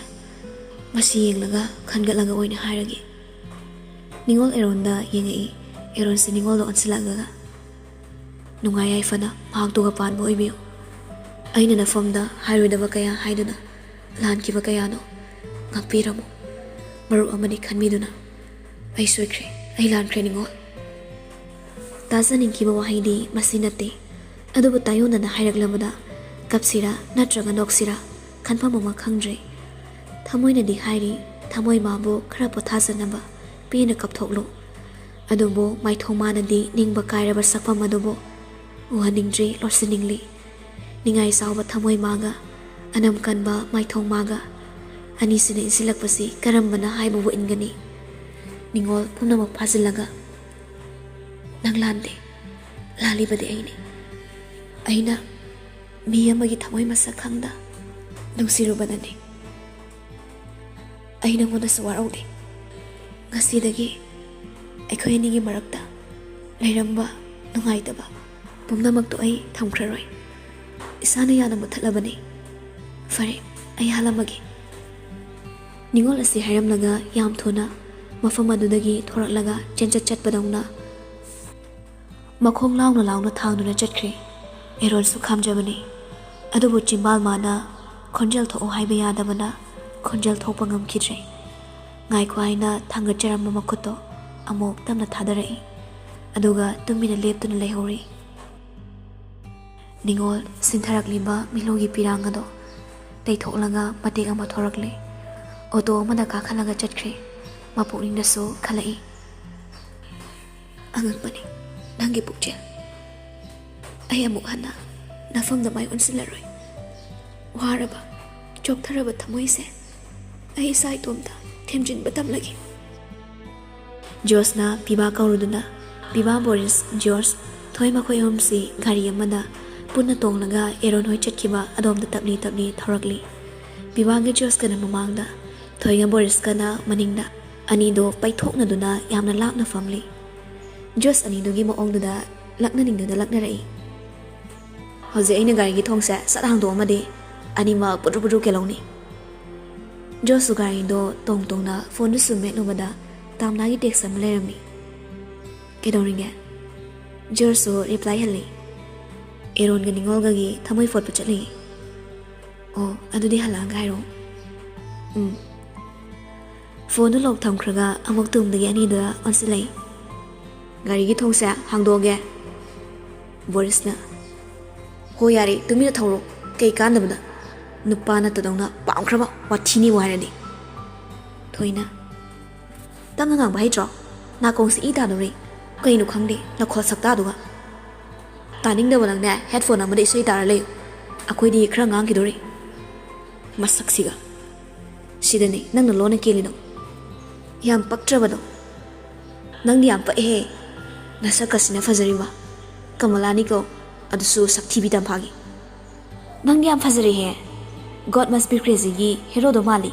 ꯃꯁꯤ ꯌꯦꯡꯂꯒ ꯈꯟꯒꯠꯂꯒ ꯑꯣꯏꯅ ꯍꯥꯏꯔꯒꯦ꯫" ꯅꯤꯉꯣꯜ ꯑꯦꯔꯣꯟꯗ ꯌꯦꯡꯉꯛꯏ꯫ ꯑꯦꯔꯣꯟꯁꯦ ꯅꯤꯉꯣꯜꯗ ꯑꯣꯟꯁꯤꯜꯂꯛꯂꯒ, "ꯅꯨꯡꯉꯥꯏ ꯌꯥꯏꯐꯅ ꯃꯍꯥꯛꯇꯨꯒ ꯄꯥꯟꯕ ꯑꯣꯏꯕꯤꯌꯨ꯫ ꯑꯩꯅ ꯅꯐꯝꯗ ꯍꯥꯏꯔꯣꯏꯗꯕ ꯀꯌꯥ ꯍꯥꯏꯗꯨꯅ ꯂꯥꯟꯈꯤꯕ ꯀꯌꯥꯅꯣ ꯉꯥꯛꯄꯤꯔꯝꯃꯨ꯫ ꯃꯔꯨꯞ ꯑꯃꯅꯤ ꯈꯟꯕꯤꯗꯨꯅ꯫ ꯑꯩ ꯁꯣꯏꯈ꯭ꯔꯦ, ꯑꯩ ꯂꯥꯟꯈ꯭ꯔꯦ ꯅꯤꯉꯣꯜ꯫ ꯇꯥꯖꯅꯤꯡꯈꯤꯕ ꯋꯥꯍꯩꯗꯤ ꯃꯁꯤ ꯅꯠꯇꯦ, ꯑꯗꯨꯕꯨ ꯇꯥꯏꯌꯣꯟꯅꯅ ꯍꯥꯏꯔꯛꯂꯕꯗ ꯀꯞꯁꯤꯔꯥ ꯅꯠꯇ꯭ꯔꯒ ꯅꯣꯛꯁꯤꯔꯥ ꯈꯟꯐꯝ ꯑꯃ ꯈꯪꯗ꯭ꯔꯦ꯫ ꯊꯃꯣꯏꯅꯗꯤ ꯍꯥꯏꯔꯤ, ꯊꯃꯣꯏ ꯃꯥꯕꯨ ꯈꯔ ꯄꯣꯊꯥꯖꯅꯕ ꯄꯦꯟꯅ ꯀꯞꯊꯣꯛꯂꯨ꯫ ꯑꯗꯨꯕꯨ ꯃꯥꯏꯊꯣꯡ ꯃꯥꯅꯗꯤ ꯅꯤꯡꯕ ꯀꯥꯏꯔꯕ ꯁꯛꯐꯝ ꯑꯗꯨꯕꯨ ꯎꯍꯟꯅꯤꯡꯗ꯭ꯔꯤ, ꯂꯣꯠꯁꯤꯟꯅꯤꯡꯂꯤ꯫ ꯅꯤꯡꯉꯥꯏ ꯆꯥꯎꯕ ꯊꯃꯣꯏ ꯃꯥꯒ, ꯑꯅꯝ ꯀꯟꯕ ꯃꯥꯏꯊꯣꯡ ꯃꯥꯒ, ꯑꯅꯤꯁꯤꯅ ꯏꯟꯁꯤꯜꯂꯛꯄꯁꯤ ꯀꯔꯝꯕꯅ ꯍꯥꯏꯕꯕꯨ ꯏꯟꯒꯅꯤ? ꯅꯤꯉꯣꯜ ꯄꯨꯝꯅꯃꯛ ꯐꯥꯖꯤꯜꯂꯒ, "ꯅꯪ ꯂꯥꯟꯗꯦ, ꯂꯥꯜꯂꯤꯕꯗꯤ ꯑꯩꯅꯤ꯫ ꯑꯩꯅ ꯃꯤ ꯑꯃꯒꯤ ꯊꯃꯣꯏ ꯃꯁꯛ ꯈꯪꯗ ꯅꯨꯡꯁꯤꯔꯨꯕꯅꯅꯤ꯫ ꯑꯩ ꯅꯪꯉꯣꯟꯗꯁꯨ ꯋꯥꯔꯧꯗꯦ꯫ ꯉꯁꯤꯗꯒꯤ ꯑꯩꯈꯣꯏ ꯑꯅꯤꯒꯤ ꯃꯔꯛꯇ ꯂꯩꯔꯝꯕ ꯅꯨꯡꯉꯥꯏꯇꯕ ꯄꯨꯝꯅꯃꯛꯇꯣ ꯑꯩ ꯊꯝꯈ꯭ꯔꯔꯣꯏ꯫ ꯏꯁꯥꯅ ꯌꯥꯅ ꯃꯨꯠꯊꯠꯂꯕꯅꯤ꯫ ꯐꯔꯦ, ꯑꯩ ꯍꯜꯂꯝꯃꯒꯦ꯫" ꯅꯤꯉꯣꯜ ꯑꯁꯤ ꯍꯥꯏꯔꯝꯂꯒ ꯌꯥꯝ ꯊꯨꯅ ꯃꯐꯝ ꯑꯗꯨꯗꯒꯤ ꯊꯣꯔꯛꯂꯒ ꯆꯦꯟꯆꯠ ꯆꯠꯄꯗꯧꯅ ꯃꯈꯣꯡ ꯂꯥꯎꯅ ꯂꯥꯎꯅ ꯊꯥꯡꯗꯨꯅ ꯆꯠꯈ꯭ꯔꯦ꯫ ꯑꯦꯔꯣꯟꯁꯨ ꯈꯥꯝꯖꯕꯅꯤ꯫ ꯑꯗꯨꯕꯨ ꯆꯤꯝꯕꯥꯜ ꯃꯥꯅ ꯈꯣꯟꯖꯦꯜ ꯊꯣꯛꯎ ꯍꯥꯏꯕ ꯌꯥꯗꯕꯅ ꯈꯣꯟꯖꯦꯜ ꯊꯣꯛꯄ ꯉꯝꯈꯤꯗ꯭ꯔꯦ꯫ "ꯉꯥꯏꯈꯣ" ꯍꯥꯏꯅ ꯊꯥꯡꯒꯠꯆꯔꯝꯕ ꯃꯈꯨꯠꯇꯣ ꯑꯃꯨꯛ ꯇꯞꯅ ꯊꯥꯗꯔꯛꯏ꯫ ꯑꯗꯨꯒ ꯇꯨꯃꯤꯟꯅ ꯂꯦꯞꯇꯨꯅ ꯂꯩꯍꯧꯔꯤ꯫ ꯅꯤꯉꯣꯜ ꯁꯤꯟꯊꯔꯛꯂꯤꯕ ꯃꯤꯂꯨꯒꯤ ꯄꯤꯔꯥꯡ ꯑꯗꯣ ꯇꯩꯊꯣꯛꯂꯒ ꯃꯇꯦꯛ ꯑꯃ ꯊꯣꯔꯛꯂꯦ꯫ ꯑꯣꯇꯣ ꯑꯃꯗ ꯀꯥꯈꯠꯂꯒ ꯆꯠꯈ꯭ꯔꯦ꯫ ꯃꯄꯨꯛꯅꯤꯡꯗꯁꯨ ꯈꯜꯂꯛꯏ, "ꯑꯉꯛꯄꯅꯤ ꯅꯪꯒꯤ ꯄꯨꯛꯆꯦꯜ꯫ ꯑꯩ ꯑꯃꯨꯛ ꯍꯟꯅ ꯅꯐꯝꯗ ꯃꯥꯏ ꯑꯣꯟꯁꯤꯜꯂꯔꯣꯏ꯫ ꯋꯥꯔꯕ, ꯆꯣꯛꯊꯔꯕ ꯊꯃꯣꯏꯁꯦ ꯑꯩ ꯏꯁꯥ ꯏꯇꯣꯝꯇ ꯊꯦꯝꯖꯤꯟꯕ ꯇꯝꯂꯒꯦ꯫" ꯖꯣꯔꯖꯅ ꯄꯤꯕꯥ ꯀꯧꯔꯨꯗꯨꯅ, ꯄꯤꯕꯥ, ꯕꯣꯔꯤꯁ, ꯖꯣꯔꯖ, ꯊꯣꯏ ꯃꯈꯣꯏ ꯑꯍꯨꯝꯁꯤ ꯒꯥꯔꯤ ꯑꯃꯗ ꯄꯨꯟꯅ ꯇꯣꯡꯂꯒ ꯑꯦꯔꯣꯟ ꯍꯣꯏ ꯆꯠꯈꯤꯕ ꯑꯗꯣꯝꯗ ꯇꯞꯂꯤ ꯇꯞꯂꯤ ꯊꯧꯔꯛꯂꯤ꯫ ꯄꯤꯕꯥꯒ ꯖꯣꯔꯖꯀꯅ ꯃꯃꯥꯡꯗ, ꯊꯣꯏꯒ ꯕꯣꯔꯤꯁꯀꯅ ꯃꯅꯤꯡꯗ꯫ ꯑꯅꯤꯗꯣ ꯄꯩꯊꯣꯛꯅꯗꯨꯅ ꯌꯥꯝꯅ ꯂꯥꯞꯅ ꯐꯝꯂꯤ꯫ ꯖꯣꯔꯖ ꯑꯅꯤꯗꯨꯒꯤ ꯃꯑꯣꯡꯗꯨꯗ ꯂꯛꯅꯅꯤꯡꯗꯨꯅ ꯂꯛꯅꯔꯛꯏ꯫ "ꯍꯧꯖꯤꯛ ꯑꯩꯅ ꯒꯥꯔꯤꯒꯤ ꯊꯣꯡꯁꯦ ꯁꯠ ꯍꯥꯡꯗꯣꯛꯑꯝꯃꯗꯤ ꯑꯅꯤꯃꯛ ꯄꯨꯗ꯭ꯔꯨ ꯄꯨꯗ꯭ꯔꯨ ꯀꯦꯜꯍꯧꯅꯤ꯫" ꯖꯣꯔꯖꯁꯨ ꯒꯥꯔꯤꯗꯣ ꯇꯣꯡ ꯇꯣꯡꯅ ꯐꯣꯟꯗꯨ ꯁꯨꯝ ꯃꯦꯠꯂꯨꯕꯗ ꯇꯥꯝꯅꯥꯒꯤ ꯇꯦꯛꯁ ꯑꯃ ꯂꯩꯔꯝꯃꯤ꯫ "ꯀꯩꯗꯧꯔꯤꯒꯦ?" ꯖꯣꯔꯖꯁꯨ ꯔꯤꯄ꯭ꯂꯥꯏ ꯍꯜꯂꯤ꯫ "ꯑꯦꯔꯣꯟꯒ ꯅꯤꯉꯣꯜꯒꯒꯤ ꯊꯃꯣꯏ ꯐꯣꯠꯄ ꯆꯠꯂꯤ꯫" "ꯑꯣ, ꯑꯗꯨꯗꯤ ꯍꯜꯂꯛꯑꯒ ꯍꯥꯏꯔꯛꯑꯣ꯫" "ꯎꯝ, ꯐꯣꯟꯗꯨ ꯂꯣꯛ ꯊꯝꯈ꯭ꯔꯒ ꯑꯃꯨꯛ ꯇꯨꯡꯗꯒꯤ ꯑꯅꯤꯗꯨꯗ ꯑꯣꯟꯁꯤꯜꯂꯛꯏ꯫ "ꯒꯥꯔꯤꯒꯤ ꯊꯣꯡꯁꯦ ꯍꯥꯡꯗꯣꯛꯑꯒꯦ꯫" ꯕꯣꯔꯤꯁꯅ, "ꯍꯣ ꯌꯥꯔꯦ, ꯇꯨꯃꯤꯟꯅ ꯊꯧꯔꯣ꯫ ꯀꯩ ꯀꯥꯟꯗꯕꯗ? ꯅꯨꯄꯥ ꯅꯠꯇꯗꯧꯅ ꯄꯥꯝꯈ꯭ꯔꯕ ꯋꯥꯊꯤꯅꯤꯕꯨ ꯍꯥꯏꯔꯗꯤ꯫" ꯊꯣꯏꯅ, "ꯇꯞꯅ ꯉꯥꯡꯕ ꯍꯩꯇ꯭ꯔꯣ? ꯅꯥꯀꯣꯡꯁꯦ ꯏ ꯇꯥꯗꯧꯔꯦ꯫ ꯀꯩꯅꯣ ꯈꯪꯗꯦ, ꯅꯈꯣꯜ ꯁꯛꯇꯥꯗꯨꯒ꯫ ꯇꯥꯅꯤꯡꯗꯕ ꯅꯪꯅꯦ, ꯍꯦꯠꯐꯣꯟ ꯑꯃꯗ ꯏꯁꯩ ꯇꯥꯔ ꯂꯩꯌꯨ꯫ ꯑꯩꯈꯣꯏꯗꯤ ꯈꯔ ꯉꯥꯡꯈꯤꯗꯣꯔꯤ꯫ ꯃꯁꯛꯁꯤꯒ꯫ ꯁꯤꯗꯅꯤ ꯅꯪꯅ ꯂꯣꯟꯅ ꯀꯦꯜꯂꯤꯗꯣ꯫ ꯌꯥꯝ ꯄꯛꯇ꯭ꯔꯕꯗꯣ꯫ ꯅꯪꯗꯤ ꯌꯥꯝ ꯄꯛꯑꯦꯍꯦ꯫ ꯅꯁꯛꯀꯁꯤꯅ ꯐꯖꯔꯤꯕ꯫ ꯀꯃꯂꯥꯅꯤꯀꯣ, ꯑꯗꯨꯁꯨ ꯁꯛꯊꯤꯕꯤ ꯇꯝꯐꯥꯒꯤ꯫ ꯅꯪꯗꯤ ꯌꯥꯝ ꯐꯖꯔꯦꯍꯦ꯫ God must be crazyꯒꯤ ꯍꯦꯔꯣꯗꯣ ꯃꯥꯜꯂꯤ꯫"